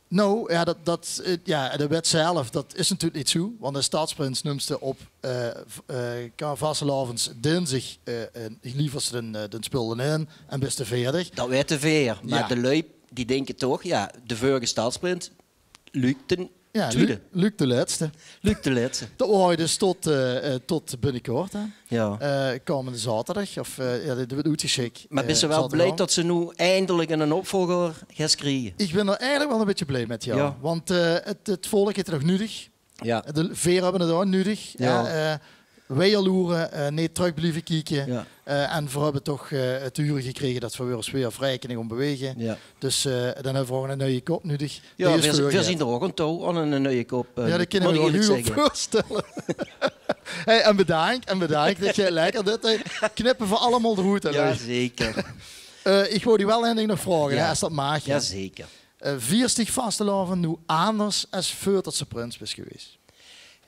Nou, ja, dat, dat, eh, ja, de wèt zelf, dat is natuurlik neet zoe. Want eine stadsprins nums te op, eh, v-, eh, ka-, vastelaovesdinsdig, eh, eh, lievers d'n, eh, d'n spul d'rin en bis te veerdig. Dat wèt te veer, mer de luuj die dinke toch, ja, de veurige stadsprins, Luc d'n twiede. Luc, Luc de lètste. Luc de lètste. Dat waor dus tot, eh, eh, tot binnekort, hè. Ja. Eh, kómmende zaoterdig, of, eh, ja, dit weurt oetgesjik, mer bis se waal blij tot se noe eindelik eine opvolger geis kriege? Ich bin d'r eigelik waal ein bietje blij mit, ja. Ja. Want, eh, 't, 't volk haet 't ouch nudig. Ja. De, veer höbbe 't ouch nudig. Ja. Ja, eh, weej al loere, eh, neet trök blieve kieke. Ja. Eh, en veer höbbe toch, eh, te hure gekrege dat veer weer ins weer vrij kinne gaon bewege. Ja. Dus, eh, dan höbbe veer ouch eine nuie kop nudig. Ja, veer, veer zien d'r ouch aan toe aan eine nuie kop, eh, mót ich ierlik zègke. Ja, dat kinne veer uch ouch veurstelle. Hey, en bedank, en bedank det se lekker dit, hey, knippe v'r allemaol d'roet, hè, Luus? Jazeker. Eh, ich wou dich waal ein ding nog vraoge, hè, es det maag, hè. Jazeker. Eh, viers dich vastelaovend noe anders es veurdet se prins bis gewaes?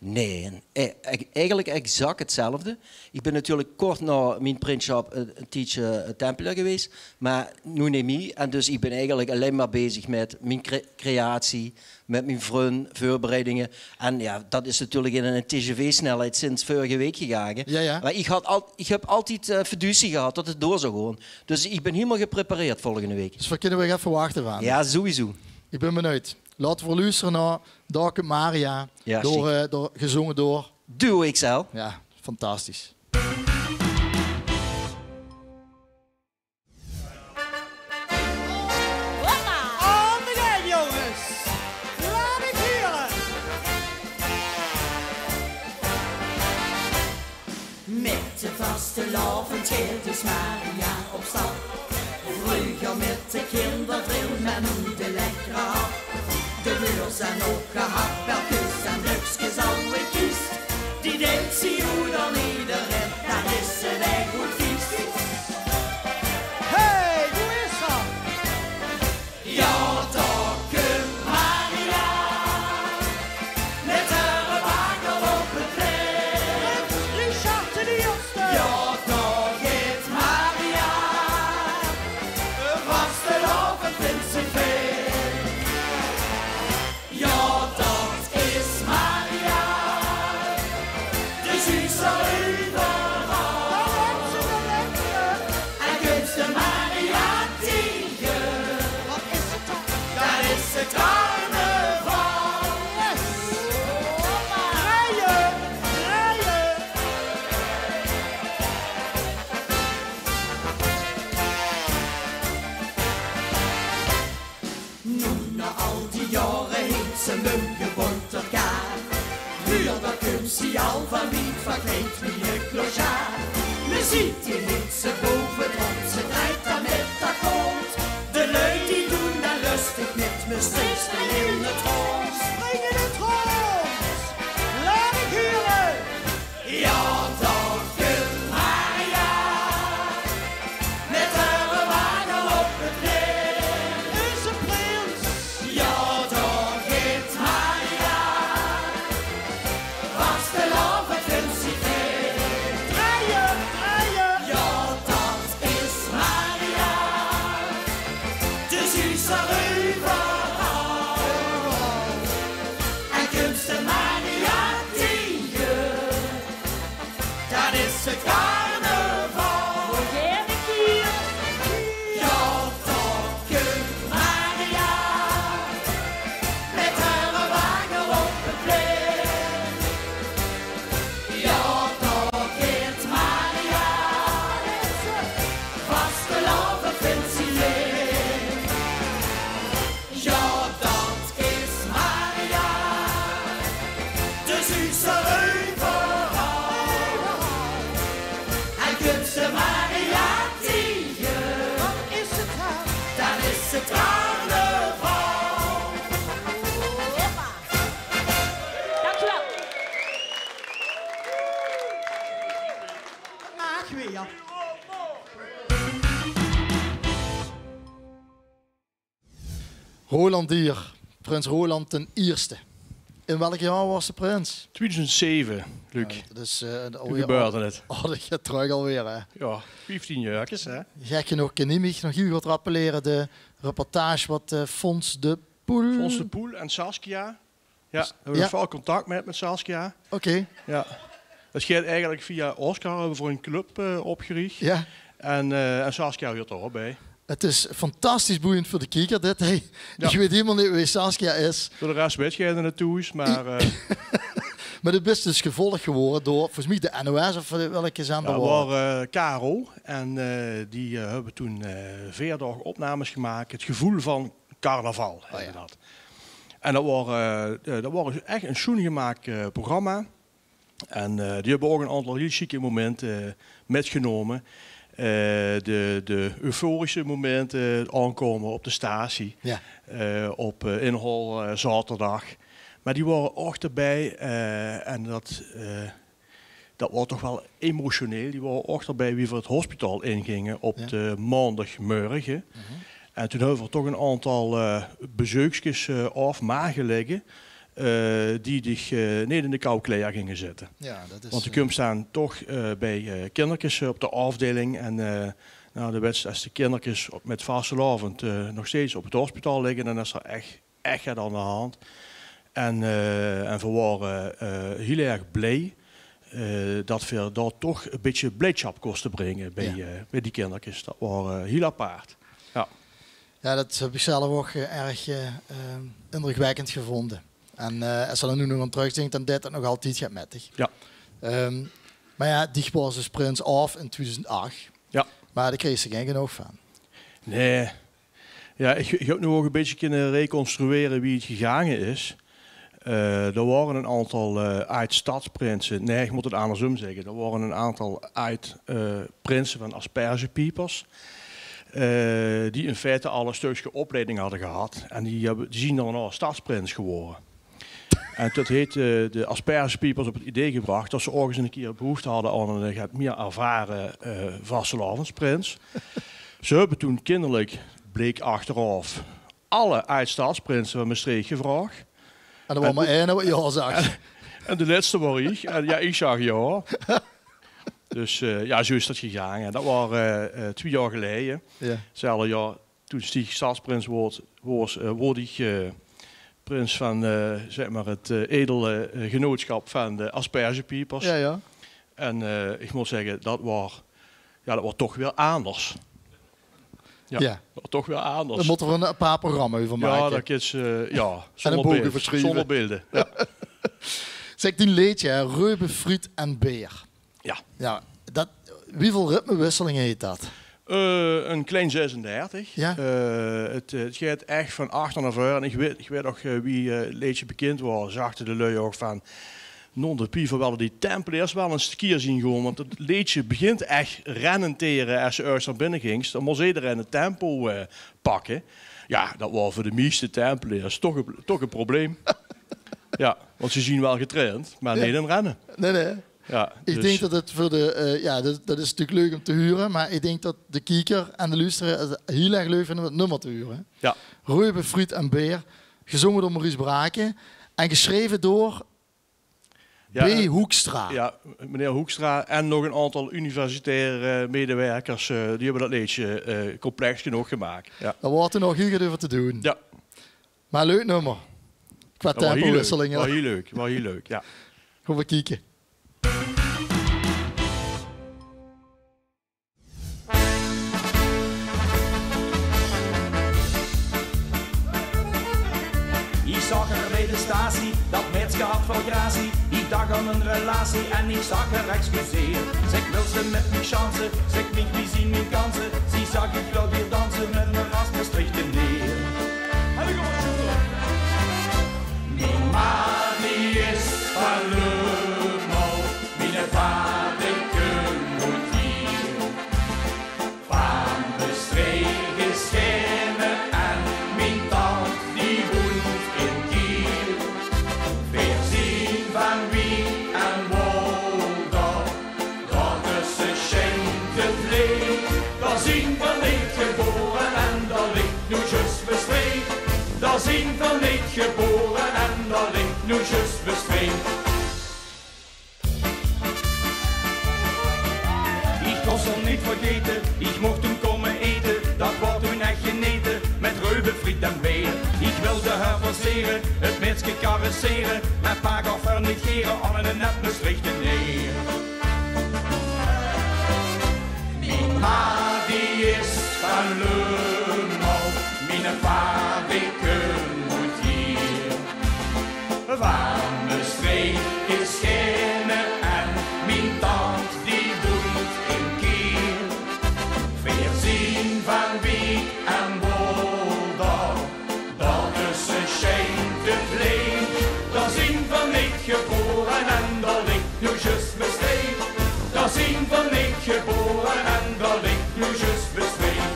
Nae, eh, eigelik exact 'tzelfde. Ich bin natuurlik kort nao mien prinssjap, eh, ein tiedje, eh, Tempeleer gewaes, mer noe neet mie. En dus ich bin eigelik allein mer bezig mit mien cre-, creatie, mit mien vrun, veurbereidinge. En jao, det is natuurlik in ein T G V-snelheid sinds veurige waek gegaange. Jao, jao. Mer ich had al-, ich höb altied, eh, fiducie gehad det 't door zou gaon. Dus ich bin hielemaol geprepareerd volgende waek. Dus v'r kinne weer effe wachte van. Jao, sowieso. Ich bin benuujd. Laote v'r loestere nao Dao kump Maria. Jao, door, sjiek. Eh, door, gezónge door Duo X L. Jao, fantastisch. Hoppa! Aan de gang, jónges! Laot mich hiere! Mit de vastelaovend geit dus Maria op stap. Vreuger mit de kinder dril, mer noe de lekkere hap. De meurs en ouch gehakbelkes en lukskes, alle kies. Die deit zie oeder ieder, dao is ze weer good vies. Hey, doe is ze! Jao, dao kump Maria, mit häöre wagel op 't plein. Prins Richard d'n Ierste. Jao, dao geit Maria, vastelaovend vindt ze fijn. Jao, dat is Maria. De zuus ze euveral. En kumps te Maria tege, dan is 't carnaval. Yes! Drejje, drejje. Noe, nao al die jaore heet ze Mumke Bontekaar. Huur, dao kump zie al van wied, verkleid wie 'ne clochard. Me ziet die neet, ze bove drop, ze drejt dao mit d'r kont. De lui die doen dao lustig mit, me steek ze in 't rónd. Spring in 't rónd! Laot mich hure! Jao, dao kump Maria, mit häöre wagel op 't plein. Is 'ne prins. Jao, dao geit Maria, vastelaovend vindt ze fijn. Drejje, drejje. Jao, dat is Maria. De zuus ze euveral. En kumps te Maria tege, dan is 't carnaval. Nog eine kier. Jao, dao kump Maria, mit häöre wagel op 't plein. Jao, dao geit Maria, vastelaovend vindt ze fijn. Jao, dat is Maria, de zuus ze euveral. En kumps te Maria tege, dan is 't carnaval. Dankjewel. Ach, weer. Roland Dier, prins Roland d'n Ierste. In welk jaor waors se prins? Tweeduizend zeve, Luc. Jao, dat is, eh, toen alweer gebeurde 't. Aardig trök alweer, hè? Jao, vieftien jaorkes, hè? Gek genóg kin ich mich nog hiel good rappelere de reportage wat, eh, Fons de Poel... Fons de Poel en Saskia. Jao, dao höbbe v'r väöl contact mit, mit Saskia. Oké. Jao. Dat geit eigelik via Oscar, höbbe v'r 'n club, eh, opgerich. Jao. En, eh, en Saskia huurt dao ouch bie. 't Is fantastisch boeiend veur de kieker, dit, hè. Jao. Ich weit hielemaol neet wae Saskia is. Veur de res weit geine 't thoes, mer, eh, mer dit is dus gevolg gewore door, volges mich, de N O S of, eh, welke zender waor 't? Jao, waor, eh, K R O. En, eh, die, eh, höbbe toen, eh, veer daog opnames gemaak. 't Gevoel van carnaval, heette dat. En dat waor, eh, eh, dat waor ech 'n sjoen gemaak, eh, programma. En, eh, die höbbe ouch 'n aantal hiel sjieke momente, eh, mitgenómme. Eh, de, de euforische momente, 't aankómme op de statie, eh, op, eh, inhaol, eh, zaoterdag. Mer die waore ouch d'rbie, eh, en dat, eh, dat waor toch wel emotioneel. Die waore ouch d'rbij wie v'r 't hospitaal inginge op de maondagmorge. En toen höbbe v'r toch 'n aantal, eh, bezeukskes, eh, aof, maag ligke, eh, die dich, eh, neet in de kouw kleier ginge zitte. Want de kums dan toch, eh, bij, eh, kinderkes, eh, op de aofdeiling en, eh, nou, de wèts, es de kinderkes op, mit vastelaovend, eh, nog steeds op 't hospitaal ligke, dan is d'r ech, ech get aan de hand. En, eh, en v'r waore, eh, hiel erg blie, eh, dat v'r dao toch e bietje bliedschap koste bringe bij, eh, bij die kinderkes. Dat waor, eh, hiel apaart. Ja. Ja, dat höb ich zelf ouch, eh, erg, eh, eh, indrökwèkkend gevónde. En, eh, es se dao noe nog aan trökdinks, dan deit dat nog altied get mit dich. Ja. Ehm, mer ja, dich waors dus prins aof in twiedoezend ach. Ja. Mer dao kreegs se gein genóg van. Nae. Ja, ich, ich höb noe ouch e bietje kinne reconstruere wie 't gegange is. Eh, d'r waore 'n aantal, eh, aajd-stadsprinse. Nae, ich mót 't angersóm zègke. D'r waore 'n aantal aajd, eh, prinse van aspergepiepers, eh, die in feite al e stökske opleiding hadde gehad. En die höbbe, die zien daonao stadsprins gewore. En dat heet, eh, de aspergepiepers op 't idee gebrach dat ze örges 'ne kier behoefte hadde aan 'ne, eh, get mier ervare, eh, vastelaovendsprins. Ze höbbe toen kinderlik, bleek achteraof, alle aajd-stadsprinse van Mestreech gevraog. En d'r waor mer eine wat jao zag. En, en de lètste waor ich. En ja, ich zag jao. Dus, eh, ja, zoe is dat gegange. En dat waor, eh, eh, twie jaor geleje. Ja. Zelfde jaor, toen Stieg stadsprins woort, woors, eh, woort ich, eh, prins van, eh, zeg mer, 't, eh, edele, eh, genootschap van de Aspergepiepers. Ja, ja. En, eh, ich mót zègke, dat waor, ja, dat waor toch weer anders. Ja, ja. Toch wel anders. Dao mótte v'r 'n apaart programma euver make. Ja, dat is, eh, ja, en 'n book euver sjrieve. Zónger beelde. Ja. Zèk, dien leedje, hè, Reube, Friet en Beer. Ja. Ja, dat, wieväöl ritmewisselinge heet dat? Eh, 'n klein zesendertig. Ja? Eh, 't, eh, 't geit ech van achter nao veur. En ich weit, ich weit nog, eh, wie, eh, 't leedje bekind waor, zagte de lui ouch van: "Nonde pie, v'r wille die Tempeleers wel ins te kier zien goon, want 't leedje begint ech rennend te ere es se örges nao binne gings. Dan mós ederein 't tempo, eh, pakke." Ja, dat waor veur de mieste Tempeleers toch e, toch e probleem. Ja, want ze zien wel getraind, mer neet in renne. Nae, nae. Ja, ich dink dat 't veur de, eh, ja, dat, dat is natuurlik leuk óm te hure, mer ich dink dat de kieker en de luusteraar 't hiel erg leuk vinde óm 't nummer te hure. Ja. Reube, Friet en Beer, gezónge door Maurice Braken en gesjreve door B. Hoekstra. Ja, meneer Hoekstra en nog 'n aantal universitaire medewerkers, eh, die höbbe dat leedje, eh, complex genóg gemaak. Ja. Dao waor nog hiel get euver te doen. Ja. Mer leuk nummer. Qua tempowisselinge. Waor hiel leuk, waor hiel leuk, ja. Gaon v'r kieke. Ich zag häör bij de statie, dat meidske had väöl gratie. Ich dach aan 'n relatie en ich zag häör: "Excuseer." Zèk: "Wils se mit mich sjanse?" Zèk: "Mich, wie zien mien kanse?" Zie zag: "Ich laot dich danse mit 'ne ras Mestreechteneer." Mien ma die is van Leumel, miene pa die kump oet Kiel. Van Mestreech is geine en mien tant die woent in Kiel. Veer zien van Wiek en Wooldorp, dao tösse sjijnt 't leech. Dao zien v'r neet gebore en dao lik noe zjus Mestreech. Dao zien v'r neet gebore en dao lik noe zjus Mestreech. Ich kós 'r neet vergaete, ich moch toen kómme aete, dat waor toen ech genete, mit reube, friet en beer. Ich wilde häör forcere, 't meidske caressere, mer pa gaof häör neet gere aan 'ne nep Mestreechteneer. Mien ma die is van Leumel, miene pa die kump oet Kiel. Van Mestreech is geine en mien tant die woent in Kiel. Veer zien van Wiek en Wooldorp, dao tösse sjijnt 't leech. Dao zien v'r neet gebore en dao lik noe zjus Mestreech. Dao zien v'r neet gebore en dao lik noe zjus Mestreech.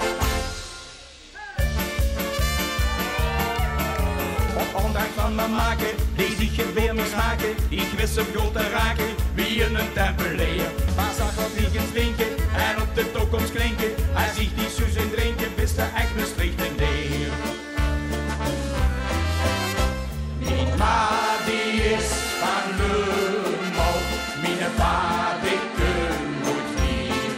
Op aandrach van mien make, deej ich 't weer mismake. Ich wis 'm good te rake, Wie 'ne Tempeleer. Paasdag gaon iech ins dinke en op de toekoms klinke. Es iech die zoe zeen drinke, bis te ech 'ne Mestreechteneer. Mien ma die is vaan Lommel, miene pa dee kump oet Wiel.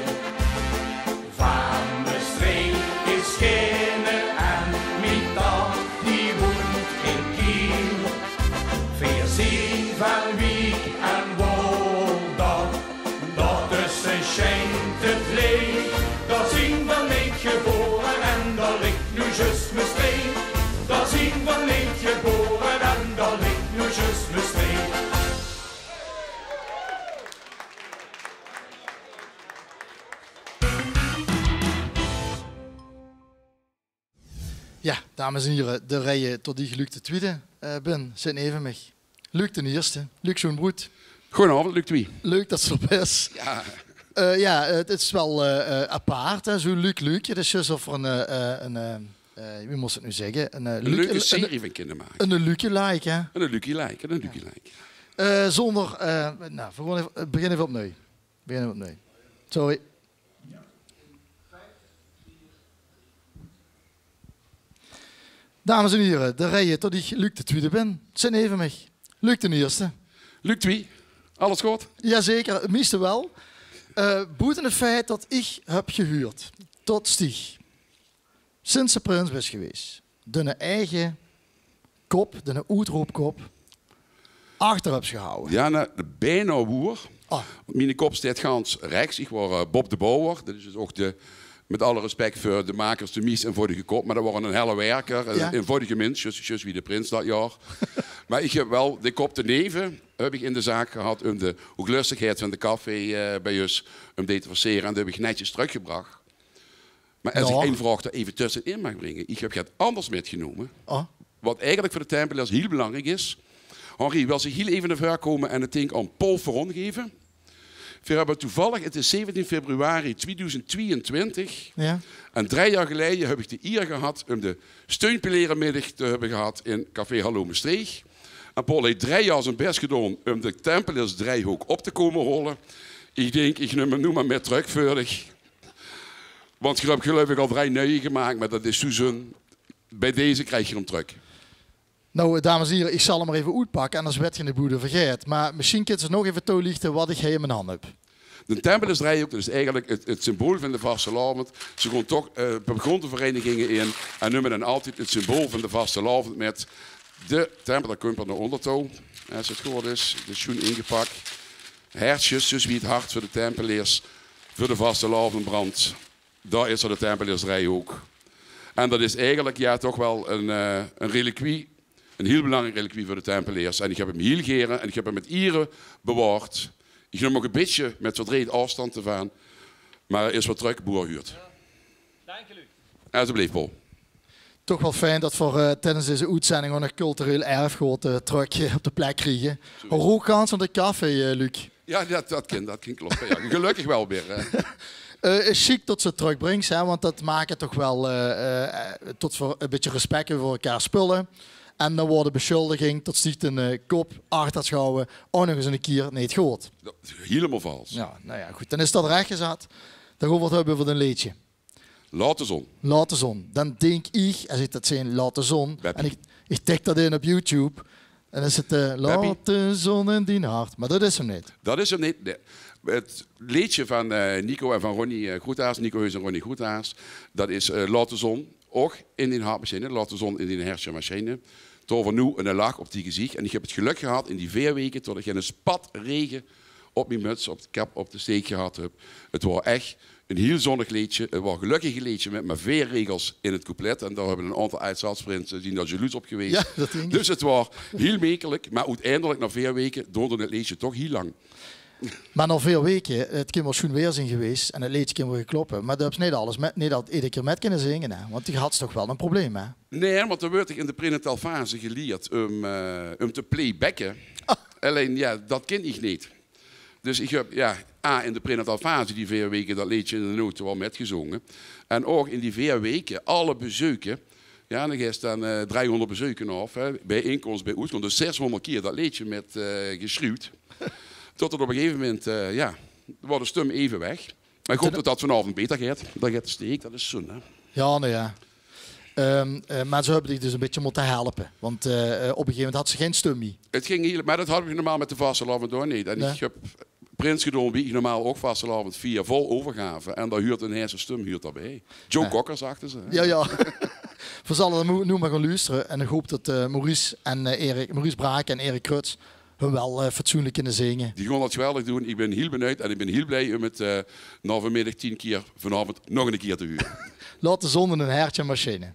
Vaan Mestreech is geine en mien tant die woent in Kiel. Veer zien vaan Wiek en Wooldal, dao tösse sjijnt 't leech. Dao zien v'r neet gebore en dao ligk noe zjus Mestreech. Dao zien v'r neet gebore en dao ligk noe zjus Mestreech. Jao, dames en hiere, de rieje tot iech Luc de Twiede, eh, bin, zit neve miech Luc d'n Ierste, Luc Schoenbrood. Goojenaovend, Luc Twie. Leuk tot ste d'r bis. Jao. Eh, jao, eh, 't is wel, eh, eh, apaart, hè, zoe Luc Luc. 't Is zjus of v'r 'n, eh, eh, 'n, eh, eh, wie mós 't noe zègke? 'n, eh, Luc, 'n leuke serie vaan kinne make. 'n Luc-alike, hè? 'n Luc-alike, 'n Luc-alike. Eh, zoonder, eh, nou, v'r goon eve, eh, begin eve opnui. Begin eve opnui. Sorry. Dames en hiere, de rieje tot iech Luc de Twiede bin. Zit neve miech Luc d'n Ierste. Luc Twie, alles good? Jaozeker, 't mieste wel. Eh, boete 't feit tot iech höb gehuurd tot ste sinds ste prins bis gewees, diene eige kop, diene oetroopkop, achter höbs gehawwe. Jao, nou, bijna woer. Ah. Miene kop steit gans rechs. Iech waor, eh, Bob de Bouwer. Dat is dus ouch de, mèt alle respek veur de makers, de mies einvoudige kop. Meh dat waor 'nen helle werker, 'nen einvoudige mins, zjus, zjus wie de prins dat jaor. Meh iech höb wel de kop deneve, höb iech in de zaak gehad um de hoeglöstegheid vaan de café, eh, bij us, um dee te versere. En dat höb iech netsjes trökgebrach. Meh es iech ein vraog dao eve tösse in maag bringe. Iech höb get anders mètgenome. Wat eigelek veur de Tempeleers hiel belaankriek is. Henri, wèls diech hiel eve nao veure koume en 't dink aon Paul Ferron geve? Veer höbbe toevalleg, 't is zeventien februari tweedoezend twieëntwintig. Jao. En drei jaor geleie höb iech de ier gehad um de steunpileremiddag te höbbe gehad in café Hallo Mestreech. En Paul heet drei jaor zien bès gedoon um de Tempeleersdriehook op te koume hole. Iech dink, iech num 'm noe mer mèt trök veur diech. Want geer höb, geluif iech, al drei nuie gemaak, meh dat is zoe zun. Bij deze kriegs te 'm trök. Nou, dames en hiere, iech zal 'm mer eve oetpakke, anders wèt geer de boel vergeit. Meh mesjiens kins te nog eve toelichte wat iech hei in mien hand höb. De Tempeleersdriehook, dat is eigelek 't, 't symbool vaan de vastelaovend. Ze goon toch, eh, bij groentevereiniginge in en numme daan altied 't symbool vaan de vastelaovend mèt. De Tempeleer kump 'r nao oonder touw. Es 't good is, 't is sjoen ingepak. Hertsjes, zjus wie 't hart veur de Tempeleers, veur de vastelaovend brand. Dao is 'r, de Tempeleersdriehook. En dat is eigelek, jao, toch wel 'n, eh, 'n reliquie. 'n Hiel belaankriek reliquie veur de Tempeleers. En iech höb 'm hiel gere en iech höb 'm mèt iere bewaord. Iech num ouch e bitsje mèt verdreet aofstand devaan. Meh 'r is weer trök boe 'r huurt. Jao. Dank u, Luc. Estebleef, Paul. Toch wel fijn tot v'r, eh, tijdens deze oetzending ouch nog cultureel erfgood, eh, trök, eh, op de plek kriege. Rook gans aon de café, eh, Luc. Jao, dat, dat kin, dat kin kloppe, jao. Gelökkig wel weer, hè. Eh, is sjiek tot ste 't trökbrings, hè, want dat maak 't toch wel, eh, eh, tot v'r e bitsje respek höbbe veur elkaar spulle. En daan weurt de besjuldiging tot ste diech de, eh, kop achter höbs gehawwe ouch nog ins 'ne kier neet good. Dat is hielemaol vals. Jao, nou jao, good. Daan is dat rechgezat. Daan goon v'r 't höbbe euver dien leedsje. Laot de zon. Laot de zon. Daan dink iech, es iech dat zeen, Laot de zon. Beppie. En iech, iech tik dat in op YouTube. En daan is 't, eh, Beppie. Laot de zon in dien hart. Meh dat is 'm neet. Dat is 'm neet, nein. 't Leedsje vaan, eh, Nico en vaan Ronnie, eh, Groethaas. Nico Heus en Ronnie Groethaas. Dat is, eh, Laot de zon ouch in dien hart mer sjijne. Laot de zon in dien hertsje mer sjijne. Tovver noe 'ne lach op dien geziech. En iech höb 't gelök gehad in die veer weke tot iech geine spat rege op mien möts, op de kap, op de steek gehad höb. 't Waor ech 'n hiel zonnig leedsje. 't Waor gelökkig e leedsje mèt mer veer regels in 't couplet. En dao höbbe 'n aontal aad-stadsprinse, zien dao jaloers op gewees. Jao, dat dink iech. Dus 't waor hiel mekelek, meh oeteindelek nao veer weke doorde 't leedsje toch hiel laank. Meh nao veer weke, 't kin wel sjoen weer zien gewees en 't leedsje kin wel gekloppe. Meh doe höbs neet alles mèt, neet al, eder kier mèt kinne zinge, hè? Want doe hads toch wel e probleem, hè? Nein, want daan weurt iech in de prenatale fase gelierd um, eh, um te playbacke. Ah. Allein, jao, dat kin iech neet. Dus iech höb, jao, A, in de prenatale fase die veer weke dat leedsje in de note wel mètgezonge. En ouch in die veer weke alle bezeuke. Jao, daan geis te daan, eh, driehonderd bezeuke aof, hè, bij inkoms, bij oetkóms. Dus zeshonderd kier dat leedsje mèt, eh, gesjriewd. Tot 't op e gegeve moment, eh, jao, waor de stum eve weg. Mer ich haop det det vanaovend beter geit. Det geit de steek, det is zoe'n, hè. Jao, noe jao. Ehm, eh, mer ze höbbe dich dus e bietje mótte helpe. Want, eh, eh, op e gegeve moment hads se gein stum mie. 't Ging hiel, mer det haw ich normaal mit de vastelaovend ouch neet. En ich höb prins gedaon wie ich normaal ouch vastelaovend vier, vol euvergave. En dao huurt 'n Heise stum huurt daobie. Joe Cocker, zagte ze, hè. Jao, jao. Veer zalle d'r noe, noe mer gaon loestere. En ich haop det, eh, Maurice en, eh, Erik, Maurice Braken en Erik Cruts hun waal, eh, fatsoenlik kinne zinge. Die gaon det geweldig doon. Ich bin hiel benuujd en ich bin hiel blie um 't, eh, nao vanmiddig tien kier, vanaovend nog 'ne kier te hure. Laot de zon in dien hertje mer sjijne.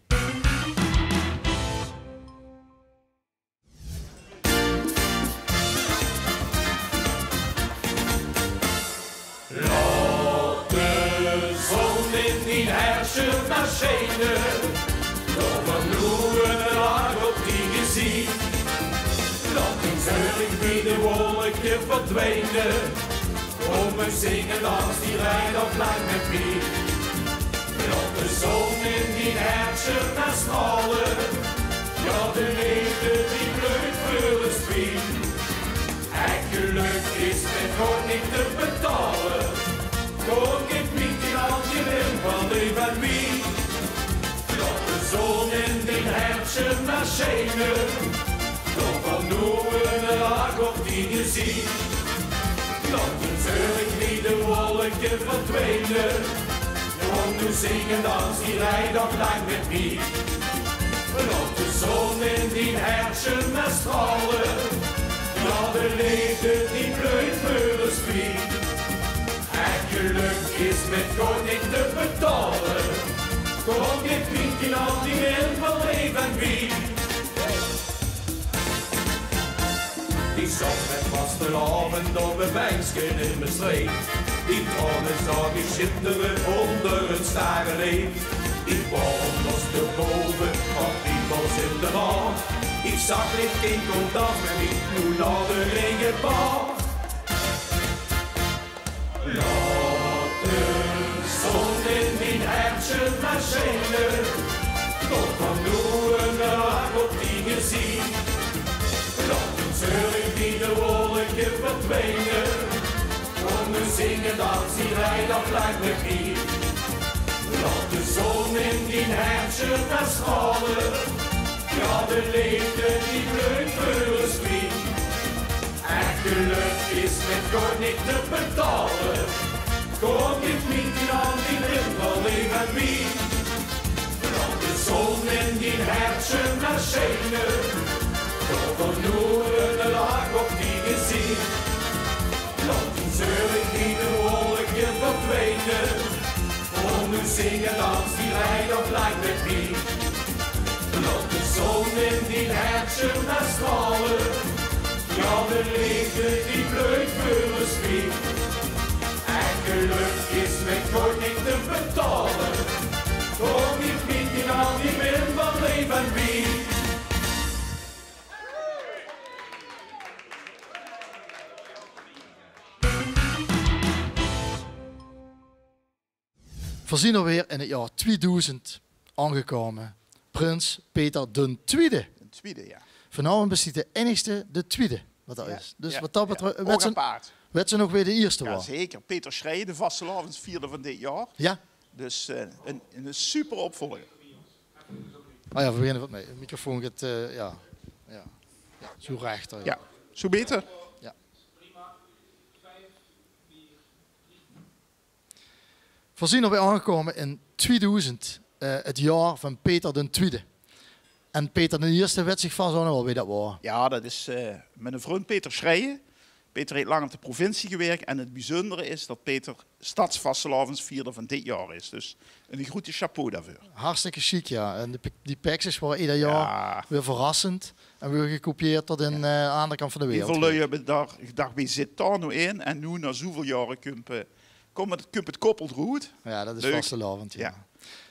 Laot de zon in dien hertje mer sjijne, doot v'r noe 'ne lach op dien geziech. Laot dien zörg bie de wolke verdwijne, kóm zinge, dans die rij of lach mit mie. Laot de zon in dien hertje mer straole, jao, de leefde die bleut veur de spie. 't Gelök is mit goud neet te betaole. Kóm, gief mich dien hand, dien limp, leef aan mich. Laot de zon in dien hertje mer sjijne. Doot v'r noe 'ne lach op dien geziech. Laot dien zörg bie de wolke verdwijne. Kóm noe zinge, dans die rij of lach mit mie. Laot de zon in dien hertje mer straole. Jao, de leefde die bleut veur de spie. 't Gelök is mit goud neet te betaole. Kóm, gief mich dien hand, dien limp, leef aan mich. Ich zoot mit vastelaovend op e benkske in Mestreech. Dien traone zaog ich sjittere ónger 'n stageleef. Ich waor óngersjtebove op Piepels in de Waag. Ich zag: leef kind, kóm, dans mit mich noe nao de Regenboog. Laot de zon in dien hertje mer sjijne. Doot v'r noe 'ne lach op dien geziech. Laot dien zörg bie de wolke verdwijne. Kóm zinge, dans die rij of lach mit mie. Laot de zon in dien hertje mer straole. Jao, de leefde die bleut veur de spie. 't Gelök is mit goud neet te betaole. Kóm, gief mich dien hand, dien limp, leef aan mich. Laot de zon in dien hertje mer sjijne. Doot v'r noe 'ne lach op dien geziech. Laot dien zörg bie de wolke verdwijne. Kóm zinge, dans die rij of lach mit mie. Laot de zon in dien hertje mer straole. Jao, de leefde die bleut veur de spie. 't Gelök is mit goud neet te betaole. Kóm, gief mich dien hand, dien limp, leef aan mich. Veer zien alweer in 't jaor twiedoezend aongekómme. Prins Peter d'n Twiede. D'n Twiede, jao. Vanaovend bis diech d'n einigste, d'n twiede, wat d'r is. Dus wat dat betröf, wèts te nog wae d'n ierste waor? Jao, zeker. Peter Schrijen, de vastelaovesvierder vaan dit jaor. Jao. Dus, eh, 'n, 'n super opvolger. Ah jao, veer beginne wat mei. De microfoon geit, eh, jao. Jao. Zoe rechter, jao. Jao, zoe beter? Jao. Veer zien alweer aongekómme in twiedoezend, eh, 't jaor vaan Peter d'n Twiede. En Peter d'n Ierste wèt ziech vas ouch nog wel wee dat waor. Jao, dat is, eh, miene vrund Peter Schrijen. Peter heet lang op de provincie gewirk en 't bezunder is dat Peter stadsvastelaovesvierder vaan dit jaor is. Dus 'ne groete chapeau daoveur. Hartstikke sjiek, jao. En de pe-, die peksjes waore eder jaor weer verrassend en weer gekopieerd tot in, eh, aander kant vaan de wereld. Hiel väöl lui höbbe gedach: wee zit dao noe in? En noe, nao zoeväöl jaore, kump, eh, kump 't, kump 't koppel d'roet. Jao, dat is vastelaovend, jao.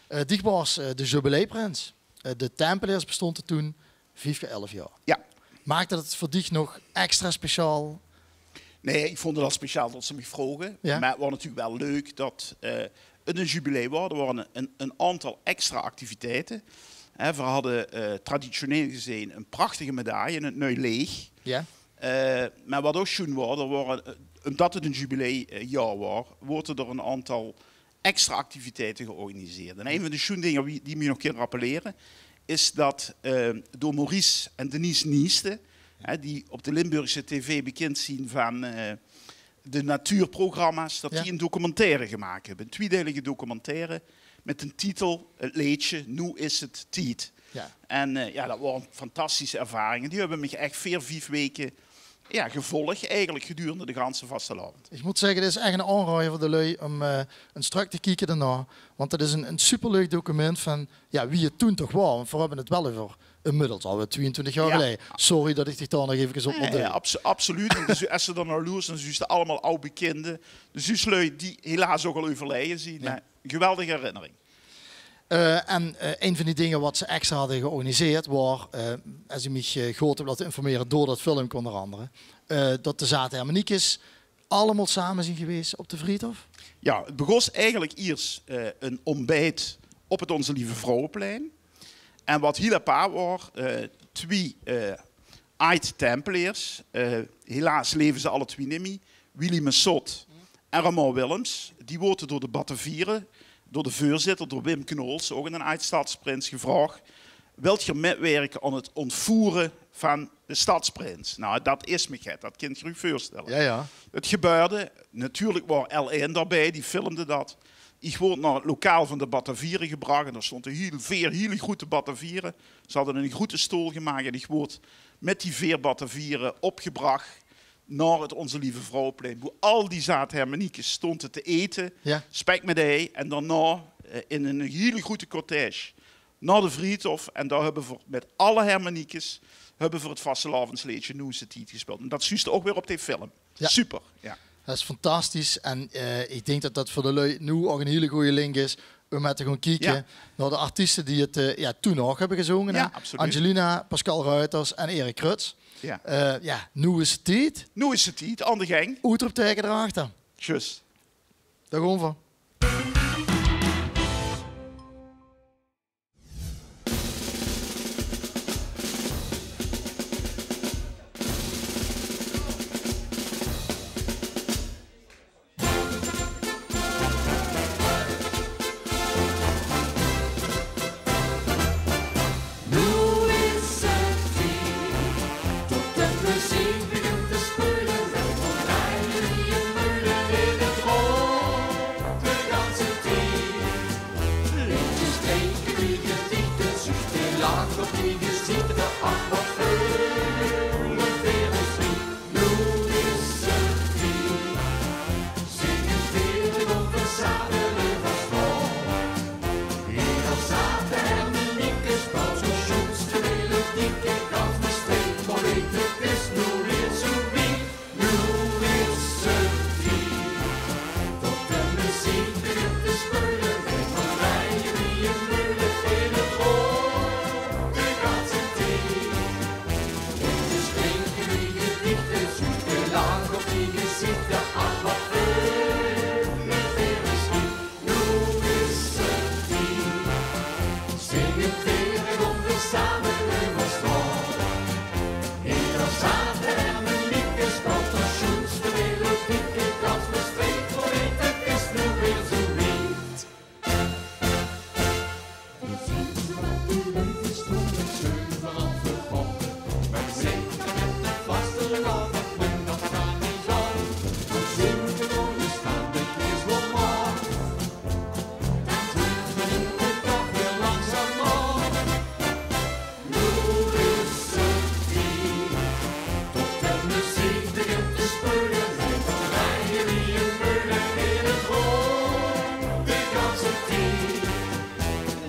Eh, diech waors, eh, de jubileeprins. Eh, de Tempeleers bestoonte toen vief kier elf jaor. Jao. Maakde dat 't veur diech nog extra speciaal? Nein, iech voont 't al speciaal tot ze miech vroge. Jao. Meh 't waor natuurlek wel leuk tot, eh, 't 'n jubilee waor. D'r waore 'n, 'n, 'n aontal extra activiteite. Hè, veer hadde, eh, traditioneel gezeen 'n prachtige medaille, 't Nui Leech. Jao. Eh, mer wat ouch sjoen waor, d'r waore, eh, ómdat 't e jubileumjaor waor, woorte d'r 'n aantal extra activiteite georganiseerd. En ein van de sjoen dinger wie, die mich nog kin rappelere, is dat, eh, door Maurice en Denise Nieste, hè, die op de Limburgse tv bekind zien van, eh, de natuurprogramma's, dat die 'n documentaire gemaak höbbe. 'n Twiedelige documentaire mit d'n titel, 't leedsje Noe is 't tied. Jao. En, eh, jao, dat waor 'n fantastische ervaring. En die höbbe mich ech veer, vief weke, jao, gevolg eigelik gedurende de ganse vastelaovend. Ich mót zègke, dit is ech 'nen aonraojer veur de lui óm, eh, ins trök te kieke daonao. Want 't is 'n, 'n superleuk document van, jao, wie 't toen toch waor. Want veer höbbe 't waal euver inmiddels alweer twieëntwintig jaor geleje. Sorry dat ich dich dao nog efkes op mót duie. Jao, jao, abso-, absoluut. Want dus, es se d'r nao loesters, dan zuus se allemaol aw bekinde. Dus zuus se lui die helaas ouch al euverleje zien. Jao. Mer 'n geweldige herinnering. Eh, en, eh, ein van die dinger wat ze extra hadde georganiseerd waor, eh, es ich mich, eh, good höb laote informere door dat filmke ónger andere, eh, dat de Zaate Hermeniekes allemaol same zien gewees op de Vriethof? Jao, 't begós eigelik iers, eh, 'n óntbiet op 't Onze Lieve Vrouweplein. En wat hiel apaart waor, eh, twie, eh, aajd-Tempeleers, eh, helaas leve ze alle twie nimmi, Willy Messot en Ramon Willems, die woorte door de Bataviere, door de veurzitter, door Wim Knols, ouch 'nen aajd-stadsprins, gevraog: "Wilt geer mitwirke aon 't óntvoere van de stadsprins?" Nou, dat is mich get, dat kint geer uch veurstelle. Jao, jao. 't Gebeurde, natuurlik waor L1 daobij, die filmde dat. Iech woort nao 't lokaal van de Bataviere gebrach en dao stónge hiel, veer hiel groete Bataviere. Ze hadde 'ne groete stool gemaak en iech woort mit die veer Bataviere opgebrach nao 't Onze Lieve Vrouweplein, boe al die Zaate Hermeniekes stónge te ete. Jao. Spek mit ei en daonao, eh, in 'n hiel groete cortège nao de Vriethof. En dao höbbe veer mit alle Hermeniekes höbbe veer 't vastelaovendsleedsje Noe is 't tied gespeeld. En dat zuus se ouch weer op de film. Jao. Super, jao. Dat is fantastisch. En, eh, iech dink dat dat veur de lui noe ouch 'n hiel gooj link is óm mer te goon kieke nao de artieste die 't, eh, jao, toen ouch höbbe gezónge, hè? Jao, absoluut. Angelina, Pascal Ruiters en Erik Cruts. Jao. Eh, jao, Noe is 't tied. Noe is 't tied, aon de geng. Oetroepteike drachter. Zjus. Dao goon v'r. Noe is 't tied tot de meziek begint te speule. Veer gaon drejje wie 'n meule in 't rónd de ganse tied. Leedjes klinke wie gediechte, zuus de lach op die gezichte, ach, wat veule veer ós lief. Noe is 't tied. Zingend veer, veer gaon same leve veur. Eder Zaate Hermeniekes speelt zien sjoenste melodieke, gans Mestreech, mer weet 't, 't is noe weer zoe wied. Noe is 't tied. Tot de meziek begint te speule, veer gaon drejje wie 'n meule in 't rónd de ganse tied. Leedjes klinke wie gediechte, zuus de lach op die gezichte, ach, wat veule veer ós lief. Noe is 't tied. Zingend veer, veer gaon same leve veur. Eder Zaate Hermeniekes speelt zien sjoenste melodieke, gans Mestreech, mer weet 't, 't is noe weer zoe wied. Tot de meziek begint te speule, veer gaon drejje wie 'n meule in 't rónd de ganse tied.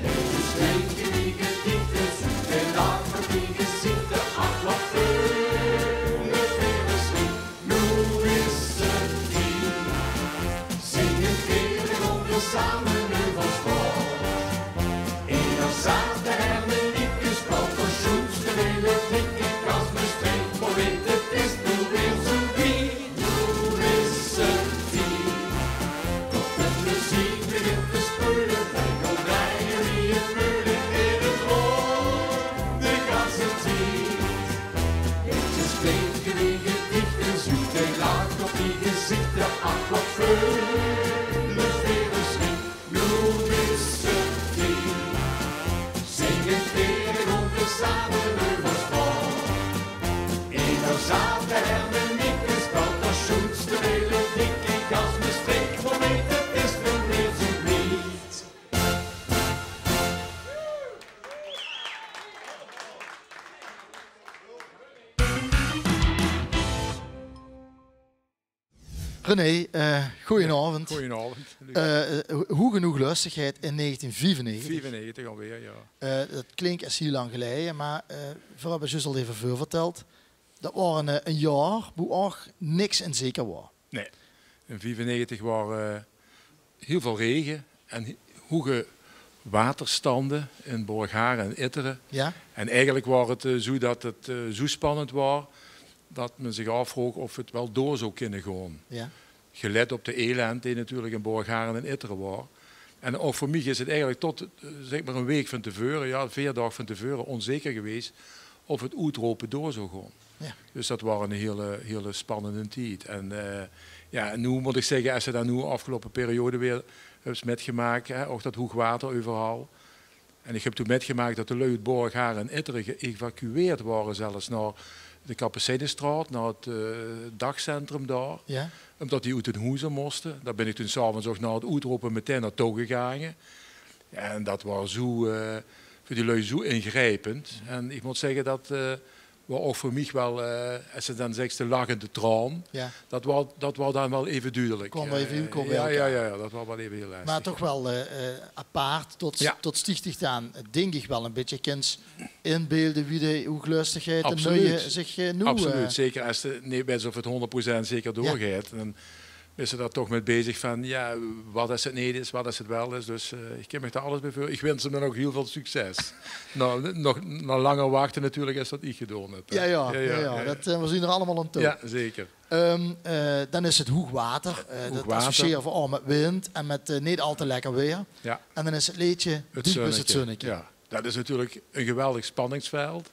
Leedjes klinke wie gediechte, zuus de lach op die gezichte, ach, wat veule veer ós lief. Noe is 't tied. Zingend veer, veer gaon same leve veur. Eder Zaate Hermeniekes speelt zien sjoenste melodieke, gans Mestreech, mer weet 't, 't is noe weer zoe wied. Noe is 't tied. Tot de meziek begint te speule, veer gaon drejje wie 'n meule in 't rónd de ganse tied. Leedjes klinke wie Ach, wat veul is veer besjik, noe is 't tied. Zinge veer gaon veer same euver straot. Eder zaate hermenieke speelt de sjoenste melodieke. Gans Mestreech verneet 't, is veur veer zoe wied. René, eh, goojenaovend. Goojenaovend, Luc. Eh, eh, Hoeg en Hoeglöstigheid in negentien viefennegentig. Viefennegentig alweer, jao. Eh, dat klink es hiel lang geleie, mer, eh, veer höbbe zjus al eve veurverteld. Dat waor ein, eh, ein jaor boe ouch niks in zeker waor. Nae. In viefennegentig waor, eh, hiel väöl rege en hi-, hoege waterstande in Borgharen en Itteren. Jao. En eigelik waor 't, eh, zoe dat 't, eh, zoe spannend waor dat me zich aafvroog of 't waal door zou kinne gaon. Jao. Gelet op de ellend die natuurlik in Borgharen en Itteren waor. En ouch veur mich is 't eigelik tot, eh, zèk mer, ein week van te veure, jao, veer daog van te veure onzeker gewaes of 't oetrope door zou gaon. Jao. Dus dat waor ein hiel, hiel spannende tied. En, eh, jao, en noe mót ich zègke, es se dan noe aafgeloupe periode weer höbs mitgemaak, hè, ouch dat hoegwater euveral. En ich höb toen mitgemaak dat de lui oet Borgharen en Itteren geëvacueerd waore, zelfs nao de Kapucijnestraot, nao 't, eh, dagcentrum dao. Jao. Ómdat die oet hun hoezer móste. Dao bön ich toen 's aoves ouch nao 't oetrope metein naotouw gegange. Jao, en dat waor zoe, eh, veur die lui zoe ingriepend. En ich mót zègke, dat, eh, waor ouch veur mich waal, eh, es se dan zeks de lachende traon, jao, dat waor, dat waor dan waal eve dudelik. Kwaam waal eve, eh, kwaam waal eve, jao, jao, jao, dat waor waal eve hiel lastig. Mer toch waal, eh, eh, apaart, tot, jao, tot stiech dich dan, eh, dink ich, waal ein bietje kins inbeelde wie de hoeglöstigheid, de nuie, zich, eh, noe, absoluut, eh, zeker es se neet weits of 't hónderd procent zeker, jao, doorgeit. En is ze dao toch mit bezig van, jao, wat es 't neet is, wat es 't waal is. Dus, eh, ich kin mich dao alles bie veur. Ich wins 'm dan ouch hiel väöl succes. Noe, nog, nao langer wachte natuurlik es dat ich gedaon höb, hè. Jao, jao, jao, jao, jao. Dat, eh, veer zien d'r allemaol aan toe. Jao, zeker. Ehm, eh, dan is 't hoegwater. Eh, dat associëre veer ouch mit wind en mit, eh, neet al te lekker weer. Jao. En dan is 't leedje Diech bis 't zönneke. Jao. Dat is natuurlik ein geweldig spanningsveld,